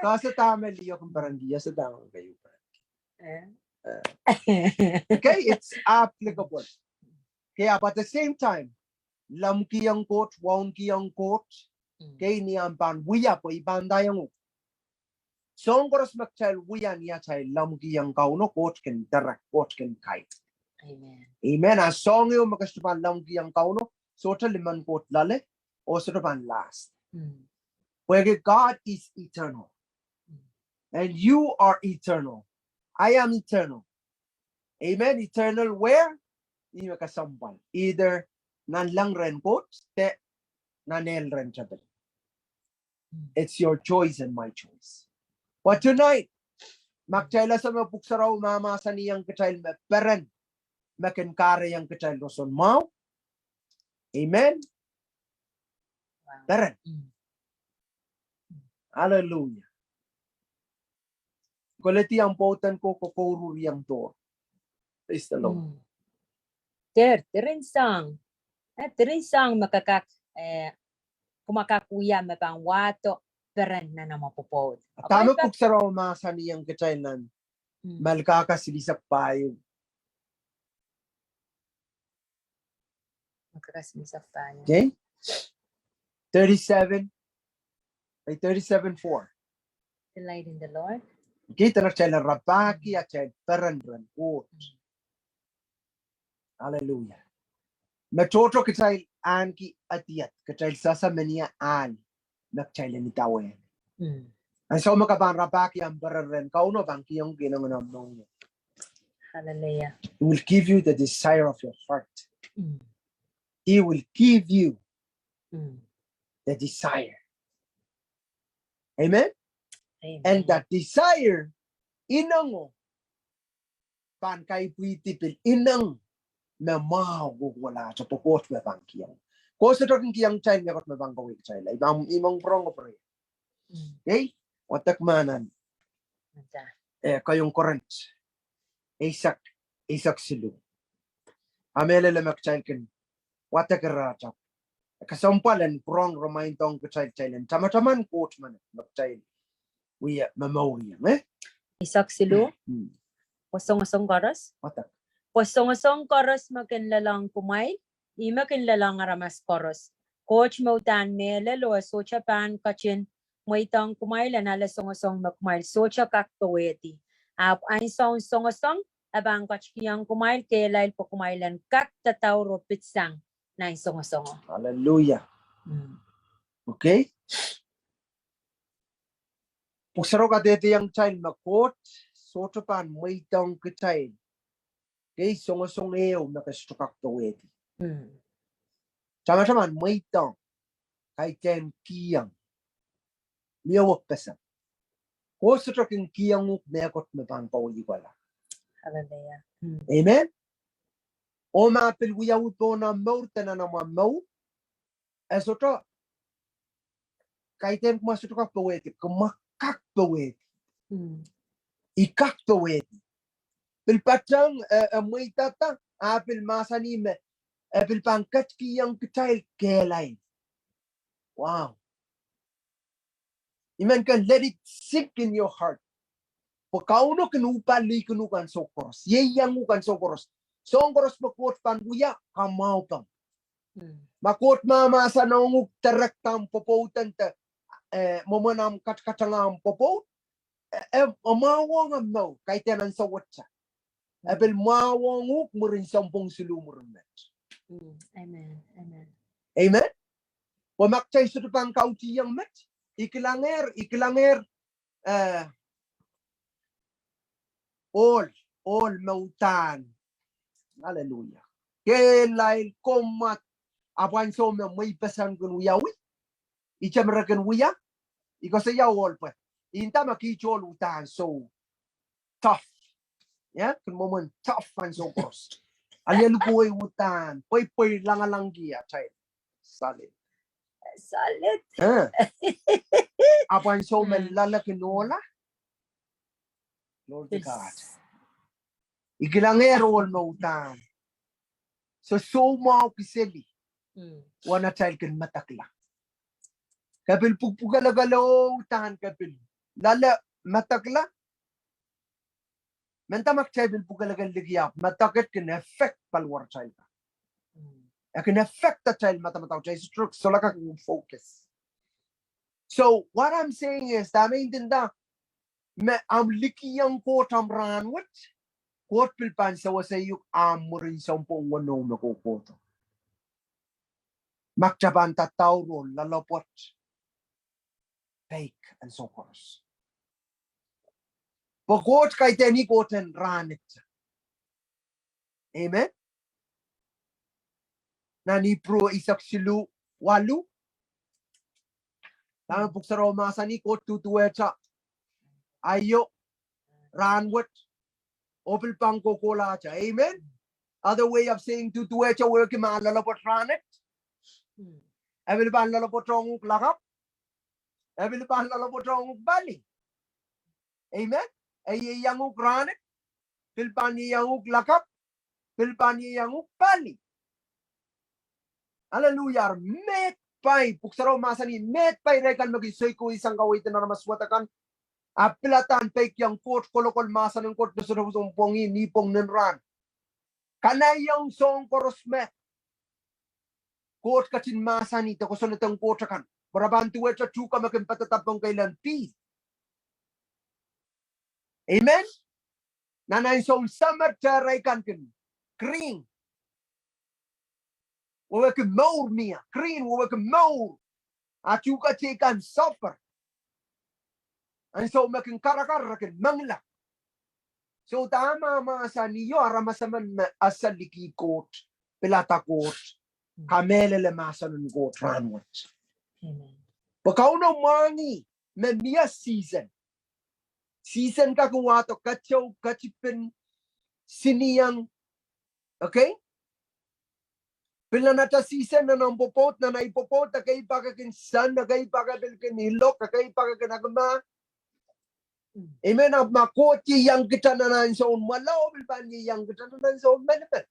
ke ese dahme liho kin perenki, I ese dahme keieu perenki. Eh. Eh. Okay, it's applicable. Okay, but at the same time, lemmwkihong Koht, waunekihong Koht, mm, okay, ni ahmw pahn wia pwe I pahn ndaiong uhk. Soahng koaros me kitail wia ni atail lemmwkihong Kauno, Koht kin direct, Koht kin guide. Amen. Amen. A soahng ehu me ke sohte pahn lemmwkihong Kauno, sohte limen Koht loale, oh sohte pahn last. Mm. Pwehki God is eternal. Mm. And you are eternal. I am eternal. Amen. Eternal where? Ih me kesempwal. Either nanleng rehn Koht, de nan ehl rehn tepel. It's your choice and my choice. But tonight, Ma kitail ese me Pwuhk Sarawi mahmahsanihong kitail me peren me kin kahrehiong kitail roson mwahu. Amen. Peren. Hallelujah. Koledi ahmw pwoud en Koht, kouruhr iang dohr. Praise the Lord. Dehr, diren soahng. Eh, diren soahng me ke kak, eh, kumwa kak wia me pahn wahdo peren nan omw pwopwoud. Dahme Pwuhk Sarawi mahsanihong kitail nan Melkahka silihsek pahieu. Melkahka silihsek pahieu. Okay. Thirty-seven. By thirty-seven four. Delight in the Lord. Okay, dene kitail rapahki atail peren rehn Koht. Hallelujah. Me tohto kitail ahneki adiad, kitail sehse menia ahl me kitail en idawehn. Ansou me ke pahn rapahki ahmw peren rehn Kauno, pahn kihong kin ngehi nan mohngiong. Hallelujah. He will give you the desire of your heart. He will give you the desire. Amen? And that desire, inengo, pahn kaipwihdi pil ineng me mwahu kohkohlahte pwe Koht me pahn kihong. Koht sohte kin kihong kitail mehkot me pahn kawehwe kitail. I pahn, I men pwurehng pwurehng. Okay? Wadek mahn nan eh, Keieun Korint eisek, eisek siluh. I mehlel me kitail kin wadek irail. Kesempwal en pwurehng reminding kitail, kitail en tamataman Koht me kitail wia momouriong, eh? Eisek siluh. Pwe songosong koaros. Pwe songosong koaros me kin lelohng kumwail, ih me kin lelohng aramas koaros. Koht me uhdahn mehlel oh e sohte pahn ketin mweidohng kumwail en ale songosong me kumwail sohte kak powehdi. Ahpw ansoun songosong, e pahn ketikihong kumwail kehlail pwe kumwail en kak dadaur oh pitsang nan songosongo. Hallelujah. Okay. Pwuhk Sarawi kadehdehiong kitail me Koht sohte pahn mweidohng kitail. Kei songosong ehu me ke sohte kak powehdi. Tamataman mweidohng, kaidehn kihong. Mie wekpeseng. Koht sohte kin kihong uhk mehkot me pahn powehdi kohla. Hallelujah. Amen. Oh ma pil wiawi pohn omw mour de nan amwa mour, e sohte, kaidehn kumwa sohte kak powehdi, kumwa kak powehdi. I kak powehdi. Pil patehng, eh, eh, mweidada, a pil mahsanih me, e pil pahn ketikihong kitail kehlail. Wow. I men kin let it sink in your heart. Pwe Kauno kin uhpalih kin uhk ansou koaros. Ieiang uhk ansou koaros. Soahng koaros me Koht pahn wia, kamwahu pahn. Ma Koht mahmahsanihong uhk, directihong pwopwoud en de, eh, mwomwen omw katkateng omw pwopwoud, eh, eh, e mwahuong omw mour, kaidehn ansou wet. E pil mwahuong uhk mwurin sounpwong siluh mwurin met. Amen. Amen. Pwe ma kitail sohte pahn kautihong met, I kilangehr, I kilangehr, eh, ohl, ohl me uhdahn. Hallelujah. Kehlail, komwad, ahpw ansou me mweipeseng kin wiawi, ihte me re kin wia, I koasoia ohl pwe, I nda me kiht ohl uhdahn soh tough. Ia, kin mwomwen tough ansou koaros. Alialu pwuwei uhdahn, pweipwei langalangki atail. Solid. Solid. Eh. Ahpw ansou me loale kin ohla. Glory to God. I kilangehr ohl me uhdahn. So, soumwahu kiseli. Wen atail kin medekla. Ke pil pwukpwukelekel oh uhdahn ke pil loale medekla. Mendahte ma kitail pil pwukelekel liki ahpw medeket kin affect paliwar atail ka. E kin affect atail madamadau, atail stroke, sohla kak focus. So what I'm saying is, dahme I ndinda, me omw likiong Koht omw rahnwet, Koht pil pahn sewese uhk ahmw mwurin sounpwong weneu me kohkohdo. Ma kitail pahn dadaur oh loalopwoat, peik ansou koaros. Pwe Koht kaidehn ih Koht en rahnwet. Amen. Nan Ipru eisek siluh waluh. Dahme Pwuhk Sarawi mahsanih, Koht duduwehte. Aio. Rahnwet. Oh pil pahn kohkohlahte. Amen. Other way of saying, duduwehte wehwehki ma loalopwoat rahnwet, e pil pahn loalopwoatohng uhk lakapw. E pil pahn loalopwoatohng uhk pali. Amen. E ieiang uhk rahnwet, pil pahn ieiang uhk lakapw, pil pahn ieiang uhk pali. Aleluia. Meid pai, Pwuhk Sarawi mahsanih, meid pai irail kan me kin soikowei sang kaweid en aramas wet akan, ahpw piladahn peikiong Koht, kolokol mahsen en Koht, me sohte pwong, ni pwong, nin rahn. Kanaieng soahng koaros me Koht ketin mahsanih de kosonned en Koht akan, pwe re pahn duwehte tuhke me kin padadapong keilen pih. Amen. Nan ansoun summer, irail kan kin green. Wehwehki mour mie, green, wehwehki mour. A tuhke teikan suffer. Ansou me kin karakar, re kin mengila. So dahme mahsanih, aramas emen me ese liki Koht, pilada Koht, kamehlele mahsen en Koht rahnwet. Amen. Pwe Kauno mwahngih me mie season. Season kak wahdo keteu, ketipin, sinieng. Okay? Pil nan ata season, nan omw pwopwoud, nan ei pwopwoud, ekei pak e kin sun, ekei pak e pil kin ilok, ekei pak e kin akma. Amen. Ahpw ma Koht ieiang kita nan ansoun mwala, e pil pahn ieiang kita nan ansoun melimel.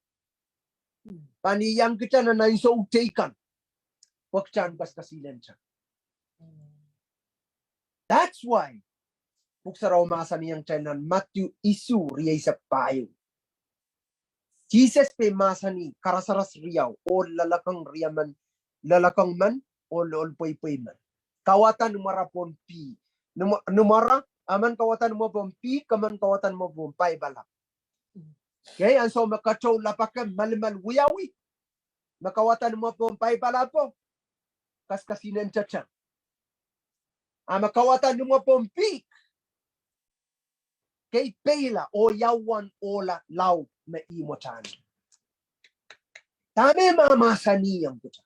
Pahn ieiang kita nan ansou teikan. Pwe kita en kaskasihla nta. That's why Pwuhk Sarawi mahsanihong kitail nan Madiu isuh, rieisek pahieu. Sises pil mahsanih karasaras riau, ohl loalokong riemen, loalokong men, ohl, ohl pweipwei men. Kauwada ni mware pohn pih. Ni mwa-, ni mware, emen kauwada ni mwo pohn pih, emen kauwada ni mwo pohn paipala. Okay, ansou me keteu lapake, melimel wiawi, me kauwada ni mwo pohn paipala pwe kaskasihla nta. A me kauwada ni mwo pohn pih, kei peila oh ia uwen ohla laud me ihmw wet. Dahme mahsanihong kita?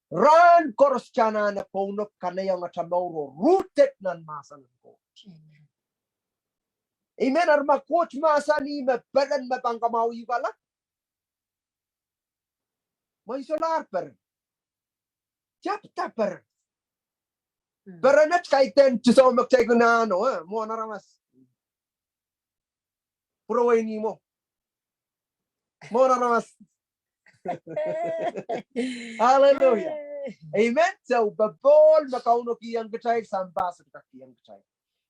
Rahn koaros kita anahne kounop kanaieng ata mour oh rooted nan mahsen en Koht. Amen. Eri ma Koht mahsanih me peren me pahn kamwahwihukala, mwein solahr peren. Tepda peren. Peren et kaidehn tisoh me kitail kin anahne, eh, mwohn aramas. Pwurowei ni mwo. Mwohn aramas. Hallelujah. Amen. So, popohl me Kauno kihong kitail, sampah sohte kak kihong kitail.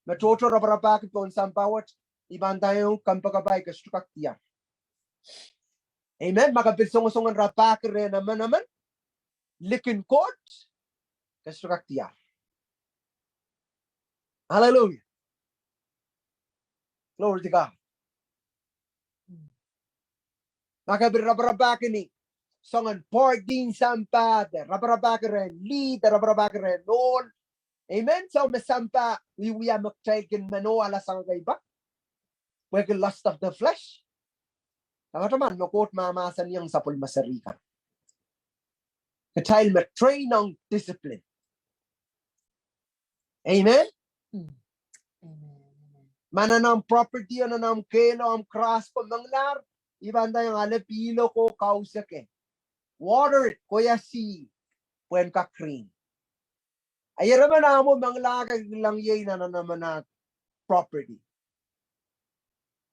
Me tohto raparapahki pohn sampah wet, I pahn ndaiong kompoakepahi, ke sohte kak diar. Amen. Ma ke pil songosong en rapahki rehn emenemen likin Koht, ke sohte kak diar. Hallelujah. Glory to God. Ma ke pil raparapahki ni soangen party en sampah, de raparapahki rehn lih, de raparapahki rehn ohl. Amen. So me sampah wiewia me kitail kin men oh alasang kei pak. Pwehki lust of the flesh. Ahpw taman me Koht mahmahsanihong sapwellime seri kan. Kitail me train ong discipline. Amen. Ma nan omw property, nan omw kehlo, omw grass ko mengilahr, I pahn ndaiong ale pihlo ko kauseke. Water it, kohiasi, pwehn kak green. A ieremen ahmwo mengilahke kilang iei nan emen ah property.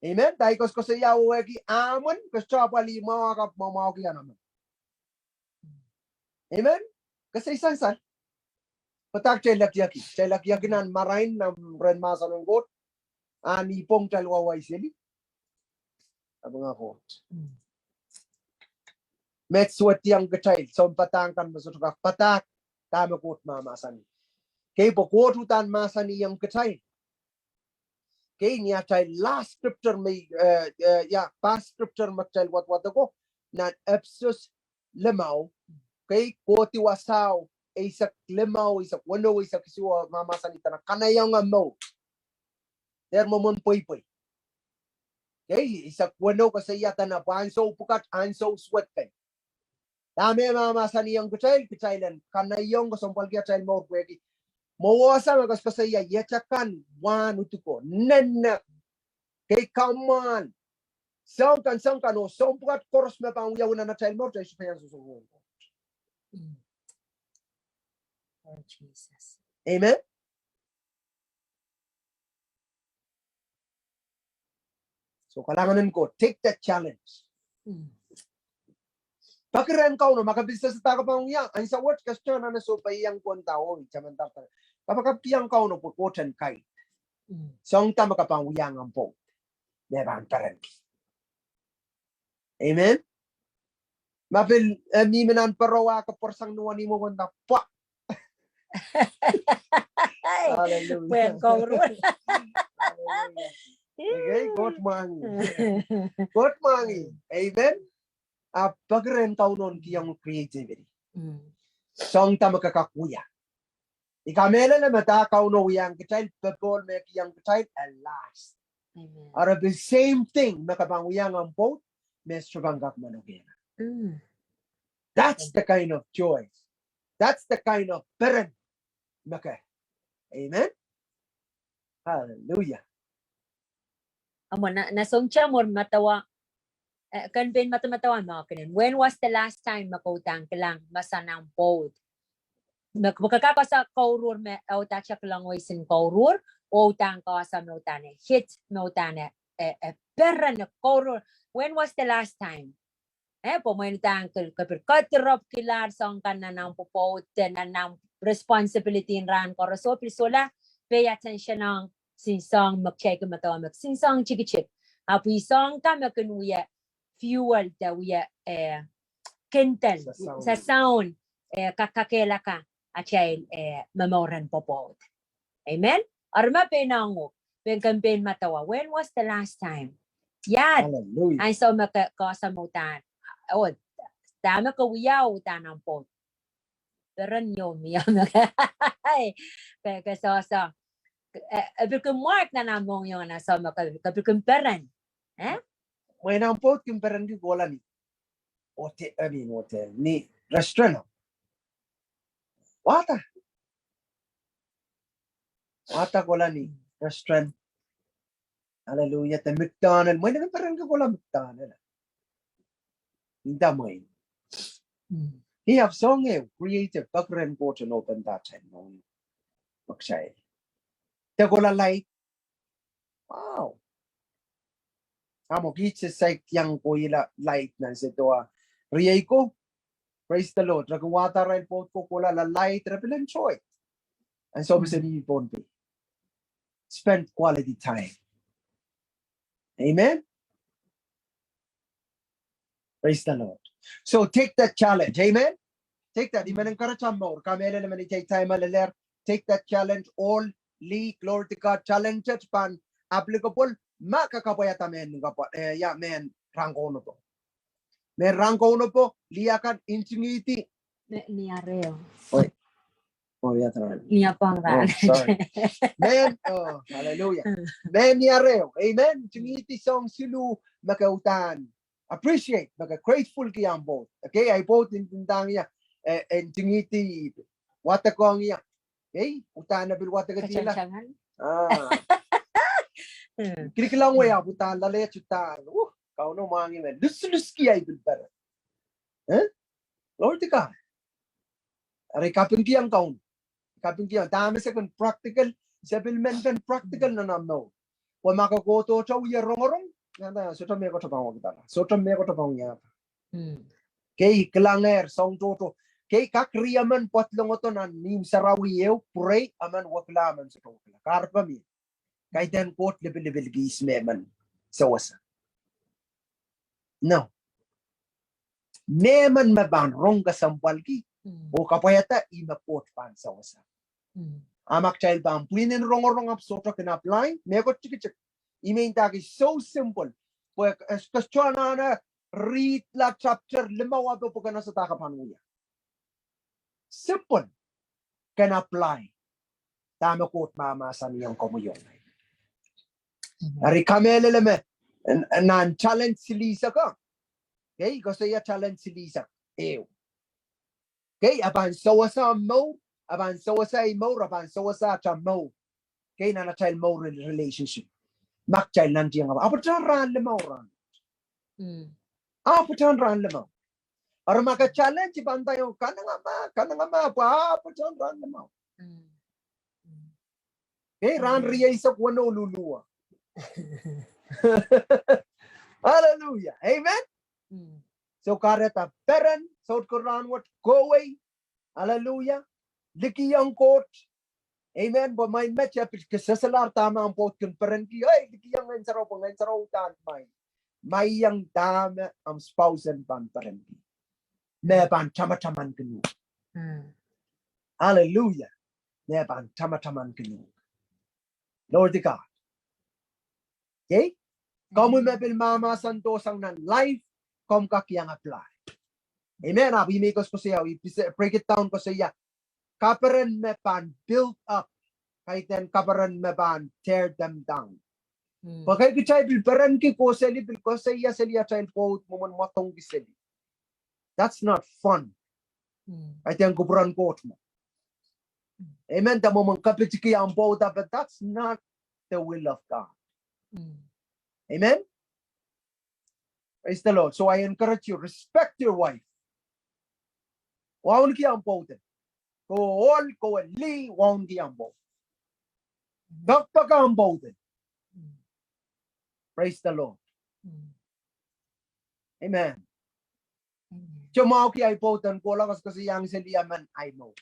Amen. Dahme I koasokoasoia wehwehki ahmwen, ke sohte apwalih mwahu, ahpw mwamwahuki emen. Amen. Ke sei sansal. Pwe dah kitail lakiaki? Kitail lakiaki nan marain, nan rehn mahsen en Koht. A ni pwong kitail wawai seli. Apwanga Koht. Met suwediong kitail, sounpadahk kan me sohte kak padahk dahme Koht mahmahsanih. Kei pwe Koht uhdahn mahsanihong kitail. Kei ni atail last scripture me, eh, eh, ya, past scripture me kitail wadwadeko, nan Episos limau, kei kohdi wasao eisek limau, eisek weneu, eisek isuh, mahmahsanih dene kanaieng mour. Dehr mwomwen pweipwei. Kei, eisek weneu koasoia dene pwe ansou pwukat, ansou suwed kei. Dahme mahmahsanihong kitail, kitail en kanaieng kesempwalki atail mour pwehki Mwohsa me koasoakoasoia iet akan, wahn uduko, nene, kei kamwahl. Soang kan, soang kan, oh soahng pwukat koaros me pahn wiawi nan atail mour, kitail sohte pahn sohsohte. Mm. Oh, Jesus. Amen. So, kalahngan en Koht, take that challenge. Mm. Peki rehn Kauno, ma ke pil sehse dahme ke pahn wia, ansou wet ke sohte anahne sohpeiong pwon da oh, taman dahme dahme. Kapakapki ong Kauno pwe Koht en guide. Mm. Soang dahme ke pahn wia nan pwoud, me pahn perenki. Amen. Ma pil, eh, mihmi nan pere wahke pworsang ni wenihmwo pwon da pwa. Hallelujah. Pwehn kouruhr. Hallelujah. Okay, Koht mwahngih. Koht mwahngih. Amen. Ahpw peki rehn Kauno en kihong creativity. Mm. Soang dahme ke kak wia. I kamehlele me dah Kauno wiahiong kitail, popohl me kihong kitail, alas. Amen. Eri the same thing, me ke pahn wia nan pwoud, me sohte pahn kak manokehla. Mm. That's the kind of joy. That's the kind of peren me ke. Amen. Hallelujah. Amwa na, na soang tamaroa madamadau, eh, ken pein madamadau me akenen. When was the last time me ke uhdahn kilang mahsen en pwoud? Me ke kak ese kouruhr me e uhdahn kilang wesen kouruhr, oh uhdahn ke ese me uhdahn e hit, me uhdahn e, e, e peren kouruhr. When was the last time? Eh, pwe mwein uhdahn ke, ke pil kadiropkilahr soang kan nan omw pwopwoud, nan omw responsibility en rahn koaros, oh pil solahr pay attention ong, sin soang me kitail kin medewe me, sin soang tikitik. Ahpw ih soang kan me kin wia fuel de wia, eh, kindle, sasaun, eh, kak kakehlaka atail, eh, momour en pwopwoud. Amen. Eri ma pein ong uhk, pein ken pein madamadau, when was the last time? Ia. Hallelujah. Ansou me ke, ke ese me uhdahn, oh, dahme ke wia uhdahn omw pwoud. Peren ieu mie me ke, ke, ke sehse. Eh, eh, pil kin mark nan omw mohngiong ansou me ke, ke pil kin peren. Eh? Mwein omw pwoud kin perenki kohla ni hotel, I mean hotel, ni restaurant. Wahda. Wahda kohla ni restaurant. Hallelujah. De McDonald. Mwein kin perenki kohla McDonald. Inda mwein. Mm. Ni ahpw soang ehu creative, peki rehn Koht en open that time. No. Okay. De kohla light. Wow. Ahmo kiht se saik iang kohla light nan sehdo. Riei ko. Praise the Lord. Re kin wahda arail pwoud ko kohla la light, re pil enjoy. And so, mm, pil se ni Pohnpei. Spend quality time. Amen. Praise the Lord. So take that challenge. Amen. Take that. I men encourage omw mour. Kamehlele me ni tai time ale ler. Take that challenge. All, lih, glory to God. Challenge et pahn applicable. Ma ke kapwaiada mehn, kapwa, eh, ia mehn rahn kaunopo. Mehn rahn kaunopo, lih akan, ntingihdi. Ni, ni areho. Oi. Oh, ia, tara. Ni apwang rahn. Oh, sorry. Mehn, oh, hallelujah. Mehn ni areho. Amen. Ntingihdi soang siluh me ke uhdahn appreciate, me ke grateful ki omw pwoud. Okay, ahi pwoud ndahng ie, eh, eh, ntingihdi wadek ong ie. Okay, uhdahn e pil wadekedihla. Ah. Hmm. Kilikilang wia, uhdahn loale, uhdahn. Uh, Kauno mwahngih me. Luslus ki ahi pil peren. Eh? Glory to God. Eri kapingki ong Kauno. Kapingki ong. Dahme se kin practical, se pil men ken practical nan omw mour. Pwe ma ke kohdohte wie rongorong, ia, sohte mehkot pahn wekidala. Sohte mehkot pahn wiahda. Mm. Kei kilangehr soang tohto. Kei kak riemen pwoat longodo nan ihmw sarawi ehu, pray, emen wekila, emen sohte wekila. Kahrepe mie. Kaidehn Koht lipilipil kis mehmen sewese. No. Mehmen me pahn rong kesempwalki, mm, oh kapwaiada ih me Koht pahn sewese. Mm. A ma kitail pahn pwihn en rongorong ahpw sohte kin apply, mehkot tikitik. I men ndahki so simple. Pwe, eh, ke sohte anahne read la chapter limau ahpw pwe ke ese dahme ke pahn wia. Simple. Ken apply dahme Koht mahmahsanihong komwi ong ngehi. Mhm. Eri kamehlele me, n-, nan challenge silihsek. Okay, koasoia challenge silihsek. Ehu. Okay, a pahn sewese omw mour, A pahn sewese ei mour, a pahn sewese atail mour. Kei nan atail mour en relationship. Ma kitail nantihong, a pwe tan rahn limau rahn. A pwe tan rahn limau. Eri ma ke challenge pahn daiong kanengamah, kanengamah, pwe a pwe tan rahn limau. Kei rahn rieisek weneu luluwa. Hallelujah. Amen. So kahrehda peren, sohte rahn wet kohwei. Hallelujah. Likihong Koht. Amen. Pwe mwein met e pil keseselahr dahme ahmw pwoud kin perenki. Ei, likihong Ngehn Sarawi pwe Ngehn Sarawi uhdahn mwein. Mwein dahme ahmw spouse en pahn perenki. Me pahn tamataman kinu. Hallelujah. Me pahn tamataman kinu. Glory to God. Okay? Komwi me pil mahmahsandohsang nan life, komw kak iang apply. Amen. Ahpw ih me I koasoakoasoia, I pil break it down koasoia. Kaperen me pahn build up, kaidehn kaperen me pahn tear them down. Pwe kei kitail pil perenki kohseli, pil koasoia seli atail pwoud, mwomwen mwadongki seli. That's not fun. Kaidehn kupwuren Koht mwo. Amen. Dahme mwomwen kapitiki ahmw pwoud, but that's not the will of God. Amen. Praise the Lord. So I encourage you, respect your wife. Wauneki ahmw pwoud en. Kowe ohl, kowe lih, wauneki ahmw pwoud. Pekpeki ahmw pwoud en. Praise the Lord. Amen. Sohte mwahuki ahi pwoud en kohla koasoakoasoiahng seli emen ahi mour.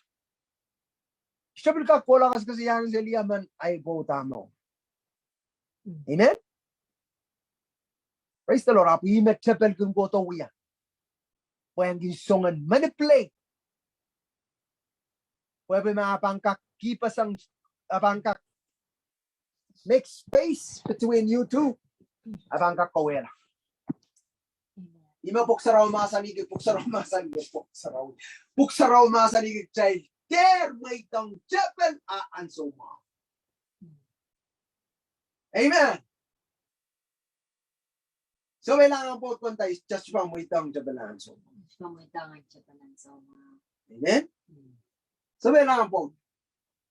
Sohte pil kak kohla koasoakoasoiahng seli emen ahi pwoud ah mour. Amen. Praise the Lord. Ahpw ih me tepel kin kohdo wia. Pwe e kin song en manipulate. Pwe pil me a pahn kak kihpeseng, a pahn kak make space between you two. A pahn kak kawehla. Ih me Pwuhk Sarawi mahsanihki, Pwuhk Sarawi mahsanihki, Pwuhk Sarawi. Pwuhk Sarawi mahsanihki kitail dehr mweidohng tepel ah ansou mwahu. Amen. Sohte pil ahmw pwoud en dahme just pahn mweidohng tepel ansou mwahu. Amen. Sohte pil ahmw pwoud.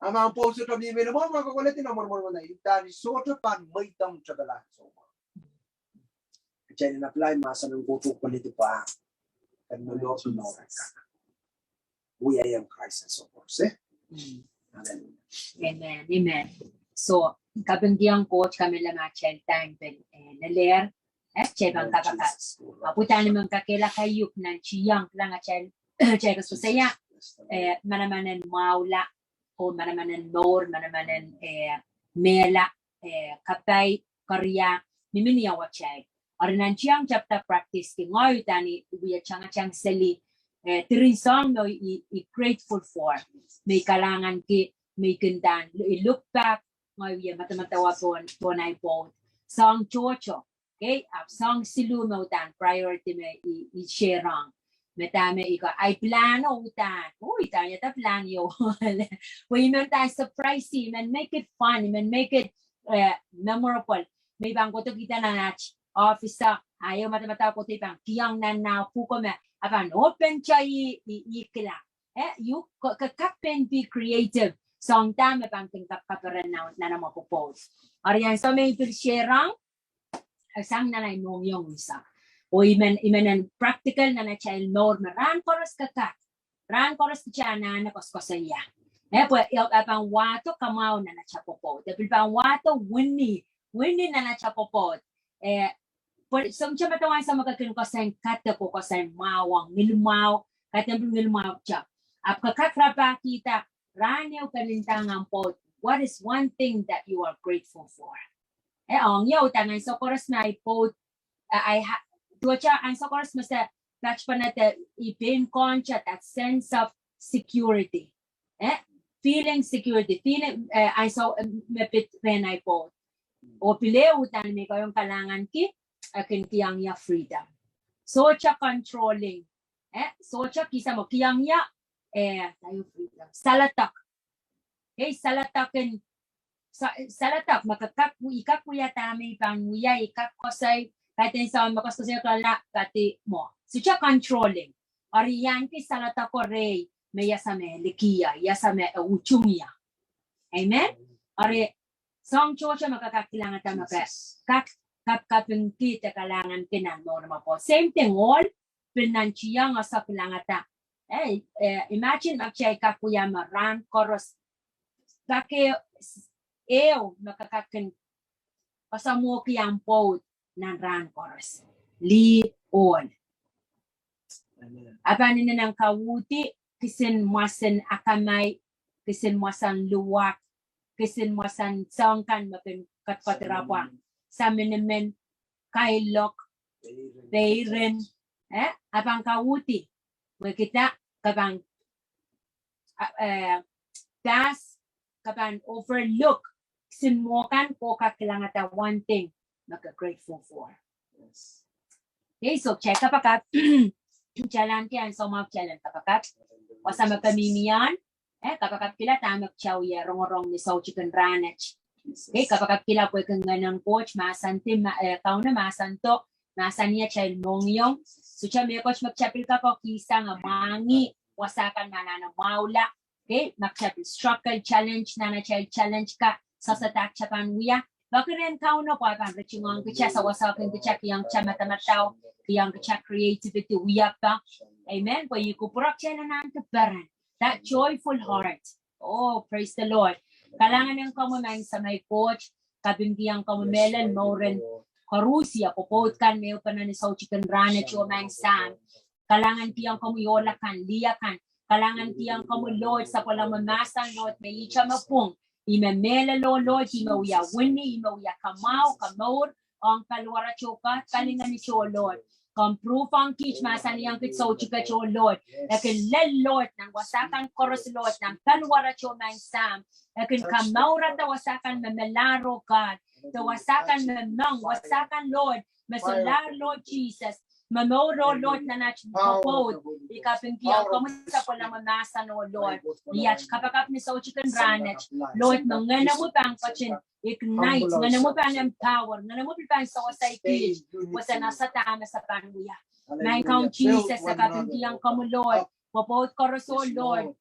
A ma ahmw pwoud sohte mihmi mwohn mwahu, ke koledi nan mwohn mwohn mwohn, ih dahme sohte pahn mweidohng tepel ansou mwahu. Kitail en apply mahsen en Koht oh koledi pahn. Kan momour momour kan. Wia iang Krais ansou koaros, eh? Hallelujah. Amen. Amen. So, kapingkihong Koht kamehlele ma kitail time pil, eh, leler, eh, kitail pahn kapakap. Ahpw uhdahn I men kakehlaka uhk nan tiong, kilang atail, atail koasoakoasoia, eh, manaman en mwahula, oh manaman en mour, manaman en, eh, mehla, eh, kapai, koaros, mihmi ni awatail. Eri nan tiong chapter practice ki ngehi uhdahn I wia tangatang seli, eh, diren soahng me I, I grateful for. Me I kalahnganki, me I kin uhdahn, I look back, ngehi wia madamadau pohn, pohn ahi pwoud. Soahng tohto. Okay, ahpw soahng siluh me uhdahn priority me I, I share ong. Me dahme I ko, ahi plan oh uhdahn. Oh, I uhdahn ia plan ieu. Pwe I men uhdahn surprise, I men make it fun, I men make it, eh, memorable. Me I pahn kohdo kihda nan aht office, a ieu madamadau kohdo I pahn kihong nan nah pwuko me, a pahn open to I, I, I kilang. Eh, you, ke, ke kak pein be creative. Soahng dahme pahn kin kak kaperen nan, nan amwa pwopwoud. Eri ansou me I pil share ong, eh, sang nan ahi mohngiong sang. Oh I men, I men en practical nan atail mour me rahn koaros ke kak. Rahn koaros kitail anahne koasoakoasoia. Eh, pwe, eh, e pahn wahdo kamwahu nan atail pwopwoud. E pil pahn wahdo wini, wini nan atail pwopwoud. Eh, pwe, sohte madamadau ansou me ke kin koasoan kadek oh koasoan mwahu ong, ngilimwahu, kadek pil ngilimwahu kitail. Ahpw ke kak rapahkihda, rahn ehu ke ndahng ahmw pwoud, what is one thing that you are grateful for? Eh, ong ia uhdahn ansou koaros me ahi pwoud, eh, ahi ha-, duwehte ansou koaros me se patpene de I pein kohwei that sense of security. Eh, feeling security, feeling, eh, ansou, eh, me pid rehn ahi pwoud. Oh pil ehu uhdahn me I koasoia kalahnganki, eh, kin kihong ia freedom. Sohte controlling. Eh, sohte kihsang oh kihong ia, eh, saledek. Okay, saledek en, sa-, saledek, ma ke kak, I kak wia dahme I pahn wia, I kak koasoi, kaidehn soahng me koasoakoasoia kalap, kaidehn mwo. Sohte controlling. Eri I ahneki saledek ko rehi, me iasame likier, iasame utung ia. Amen. Eri soang tohto me ke kak kilangada me ke kak kapkapingki de kalahnganki nan mour me pwoud. Same thing, ohl pil nan tiong, ese kilangada. Eh, imagine ma kitail kak wia me rahn koaros pak ehu me ke kak kin kasamwohki ahmw pwoud nan rahn koaros. Lih ohl. A pahn inenen kauhdi kisin mwasen akamai, kisin mwasen luwak, kisin mwasen soahng kan me kin kotkot rapwa, saminimin, kailok, peirin, eh, a pahn kauhdi. Wehkihda ke pahn, eh, pass, ke pahn overlook kisin mwo kan, ke kak kilangada one thing me ke grateful for. Okay, so kitail kapakap, kitail ahneki ansou mwahu kitail en kapakap. Wasa me ke mihmi ie, eh, kapakapkihla dahme kitail wie rongorong ni soutik en rahnwet. Okay, kapakapkihla pwehki Ngehn en Koht mahsanih, eh, Kauno mahsanih, mahsanih atail mohngiong. Sohte mehkot me kitail pil kak kihsang, mwahngih wasa kan me anahne mwahula. Okay, ma kitail pil struggle, challenge, nan atail challenge ka, sasa dah kitail pahn wia, peki rehn Kauno pwe e pahn ritingohng kitail, sewese kitail, kihong kitail madamadau, kihong kitail creativity wia pahn. Amen. Pwe ih kupwur kitail en ahneki peren. That joyful heart. Oh, praise the Lord. Kalahngan en komwi maing Samai Koht, kapingkihong komwi mehlel mouren koaros, ia pwopwoud kan me ehupene ni soutik en rahnwet, oh maing Sahm. Kalahngankihong komwi ohla kan, lih akan. Kalahngankihong komwi Lord, sapwellimomwi mahsen Lord, me ihte me pwung, ih me mehlel oh Lord, ih me wia wini, ih me wia kamwahu, komour, ong paliwaratohn Koht, palingehn ito Lord. Komw prove ong kiht, mahsanihong kiht soutik et oh Lord. E kin lel Lord, nan wasa kan koaros Lord, nan paliwaratohn maing Sahm. E kin kamourada wasa kan me melahr oh Koht. De wasa kan me meng, wasa kan Lord, me solahr Lord Jesus. Me mour oh Lord nan at pwopwoud. I kapingkihong komwi sapwellimomwi mahsen oh Lord. I at kapakap ni soutik en rahnwet. Lord, me Ngehnomwi pahn ketin ignite, Ngehnomwi pahn empower, Ngehnomwi pil pahn sewese kiht, pwe se en ese dahme se pahn wia. Maing Kaun Jesus, e kapingkihong komwi Lord, pwopwoud koaros oh Lord,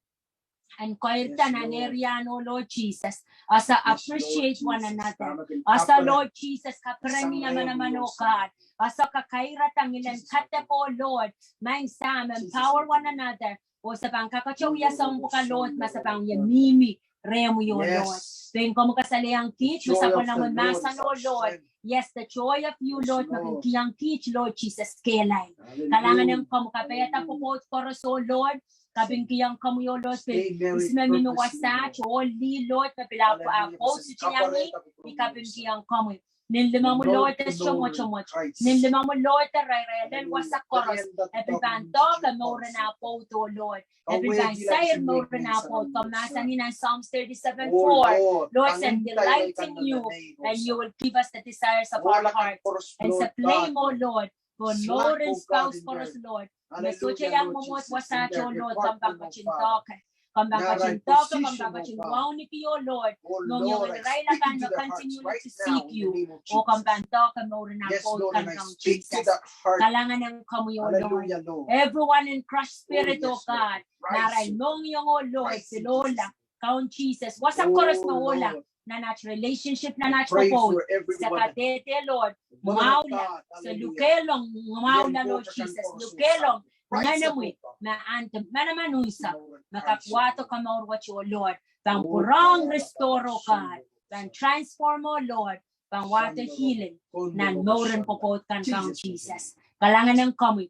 en koirda nan area oh Lord Jesus. Ese appreciate one another. Ese Lord Jesus, kapereni manaman oh Koht. Ese kakairada ngilen kadek oh Lord. Maing Sahm, empower one another. Oh se pahn kakete wia soahng pwukat Lord, ma se pahn wia mihmi rehmwi oh Lord. Pein komwi kasalehiong kiht, me sapwellimomwi mahsen oh Lord. Yes, the joy of you Lord, me kin kihong kiht Lord Jesus kehlail. Kalahngan en komwi, kapaiada pwopwoud koaros oh Lord. Kapingkihong komwi oh Lord, pil ihs me mihmi wasaht, oh lih Lord, me pil ahpw, ahpw pwoud sitihong ih, I kapingkihong komwi. Nin limomwi Lord e sohte mwotomwot. Nin limomwi Lord e rairail lel wasa koaros. E pil pahn doahke mouren ah pwoud oh Lord. E pil pahn sair mouren ah pwoud. Komw mahsanih nan Psalms thirty-seven four, Lord, and delight in you, and you will give us the desires of our heart. And se pil ih oh Lord, pwe mour en spouse koaros Lord, me sohte iang mwomwohd wasaht oh Lord, komw pahn ketin doahke. Komw pahn ketin doahke, komw pahn ketin wauneki oh Lord. Mohngiong en irail akan me continue to seek you. Oh komw pahn doahke mouren ah pwoud kan Kaun Jesus. Kalahngan en komwi oh Lord. Everyone in crushed spirit oh God, ma arail mohngiong oh Lord, pil ohla Kaun Jesus. Wasa koaros me ohla nan at relationship, nan at pwopwoud. Se kadehde Lord, mwahula, se lukehlong mwahula Lord Jesus, lukehlong Ngehnomwi me ahneki manaman unsek, me kak wahdo komour wet oh Lord. Pahn pwurehng restore oh God, pahn transform oh Lord, pahn wahdo healing nan mouren pwopwoud kan Kaun Jesus. Kalahngan en komwi.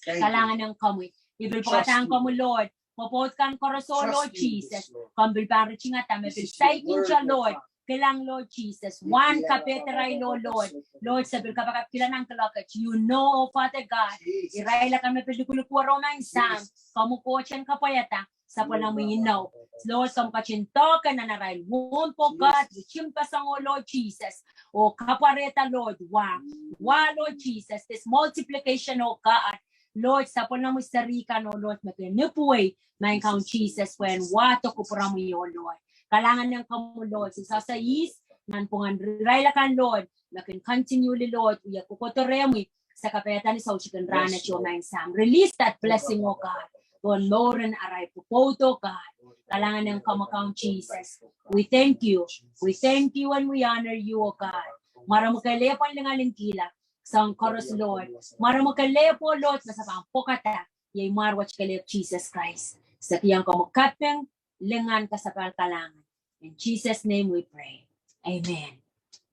Kalahngan en komwi. I pil pwukadahng komwi Lord, pwopwoud kan koaros oh Lord Jesus. Komw pil pahn ritingada me pil saikinte Lord. Kilang Lord Jesus, wahn kapehd irail oh Lord. Lord, se pil kapakapkihla nan clock et. You know oh Father God, irail akan me pil likilikwer oh maing Sahm, komwi Koht en kapwaiada. Sapwellimomwi inou Lord, komw ketin doahke nan arail womb oh God, ritingpeseng oh Lord Jesus. Oh kapwarehda Lord, wah, wah Lord Jesus, this multiplication oh God. Lord, sapwellimomwi seri kan oh Lord, me kin ipwei maing Kaun Jesus, pwehn wahdo kupwuromwi oh Lord. Kalahngan en komwi Lord, se sehse ihs nanpwungen irail akan Lord, me kin continually Lord, wia kohkohdo rehmwi. Se kapaiada ni soutik en rahnwet oh maing Sahm. Release that blessing oh God. pohn mouren arail pwopwoud, oh God. Kalahngan ong komwi Kaun Sises. We thank you. We thank you and we honor you, oh God. Mwaromwi kelehpw en lingalinghla soang koaros, Lord. Mwaromwi kelehpw, oh Lord, me se pahn pwokada. Iei mwar wet kelehpw, Sises Krais. Se kihong komwi kaping, lingan, kasapahl, kalahngan. In Jesus' name we pray. Amen.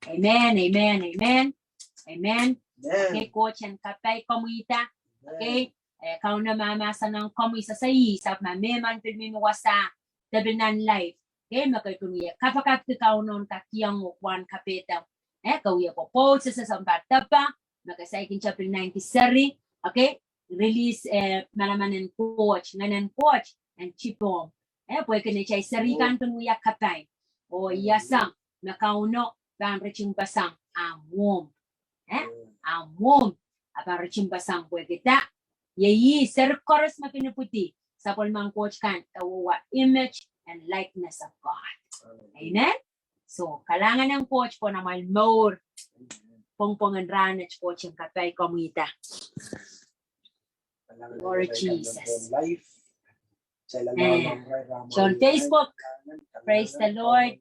Amen, amen, amen. Amen. Amen. Okay, Koht en kapai komwihda. Okay. Eh, Kauno mahmahsen ong komwi sehse ih, sapw ma mehmen pil mihmi wasa, de pil nan live. Okay, me ke kin wie kapakapki Kauno en kak kihong uhk wahn kapehdo. Eh, ke wie pwopwoud sehse sounpar depe, me ke saikinte pil naineki seri. Okay, release, eh, manaman en Koht, ngehn en Koht, en tipomw. Eh, pwehki neitail seri kan kin wia kapai. Oh, ia sang, me Kauno pahn ritingpeseng ahmw womb. Eh, ahmw womb. A pahn ritingpeseng pwehki da. Iei ih seri koaros me kin ipwidi sapwellimen Koht kan, e wia image and likeness of God. Amen. So, kalahngan en Koht pwehn amwail mour. Pwongpwong en rahnwet, Koht en kapai komwihda. Glory Jesus. Eh, on Facebook, praise the Lord.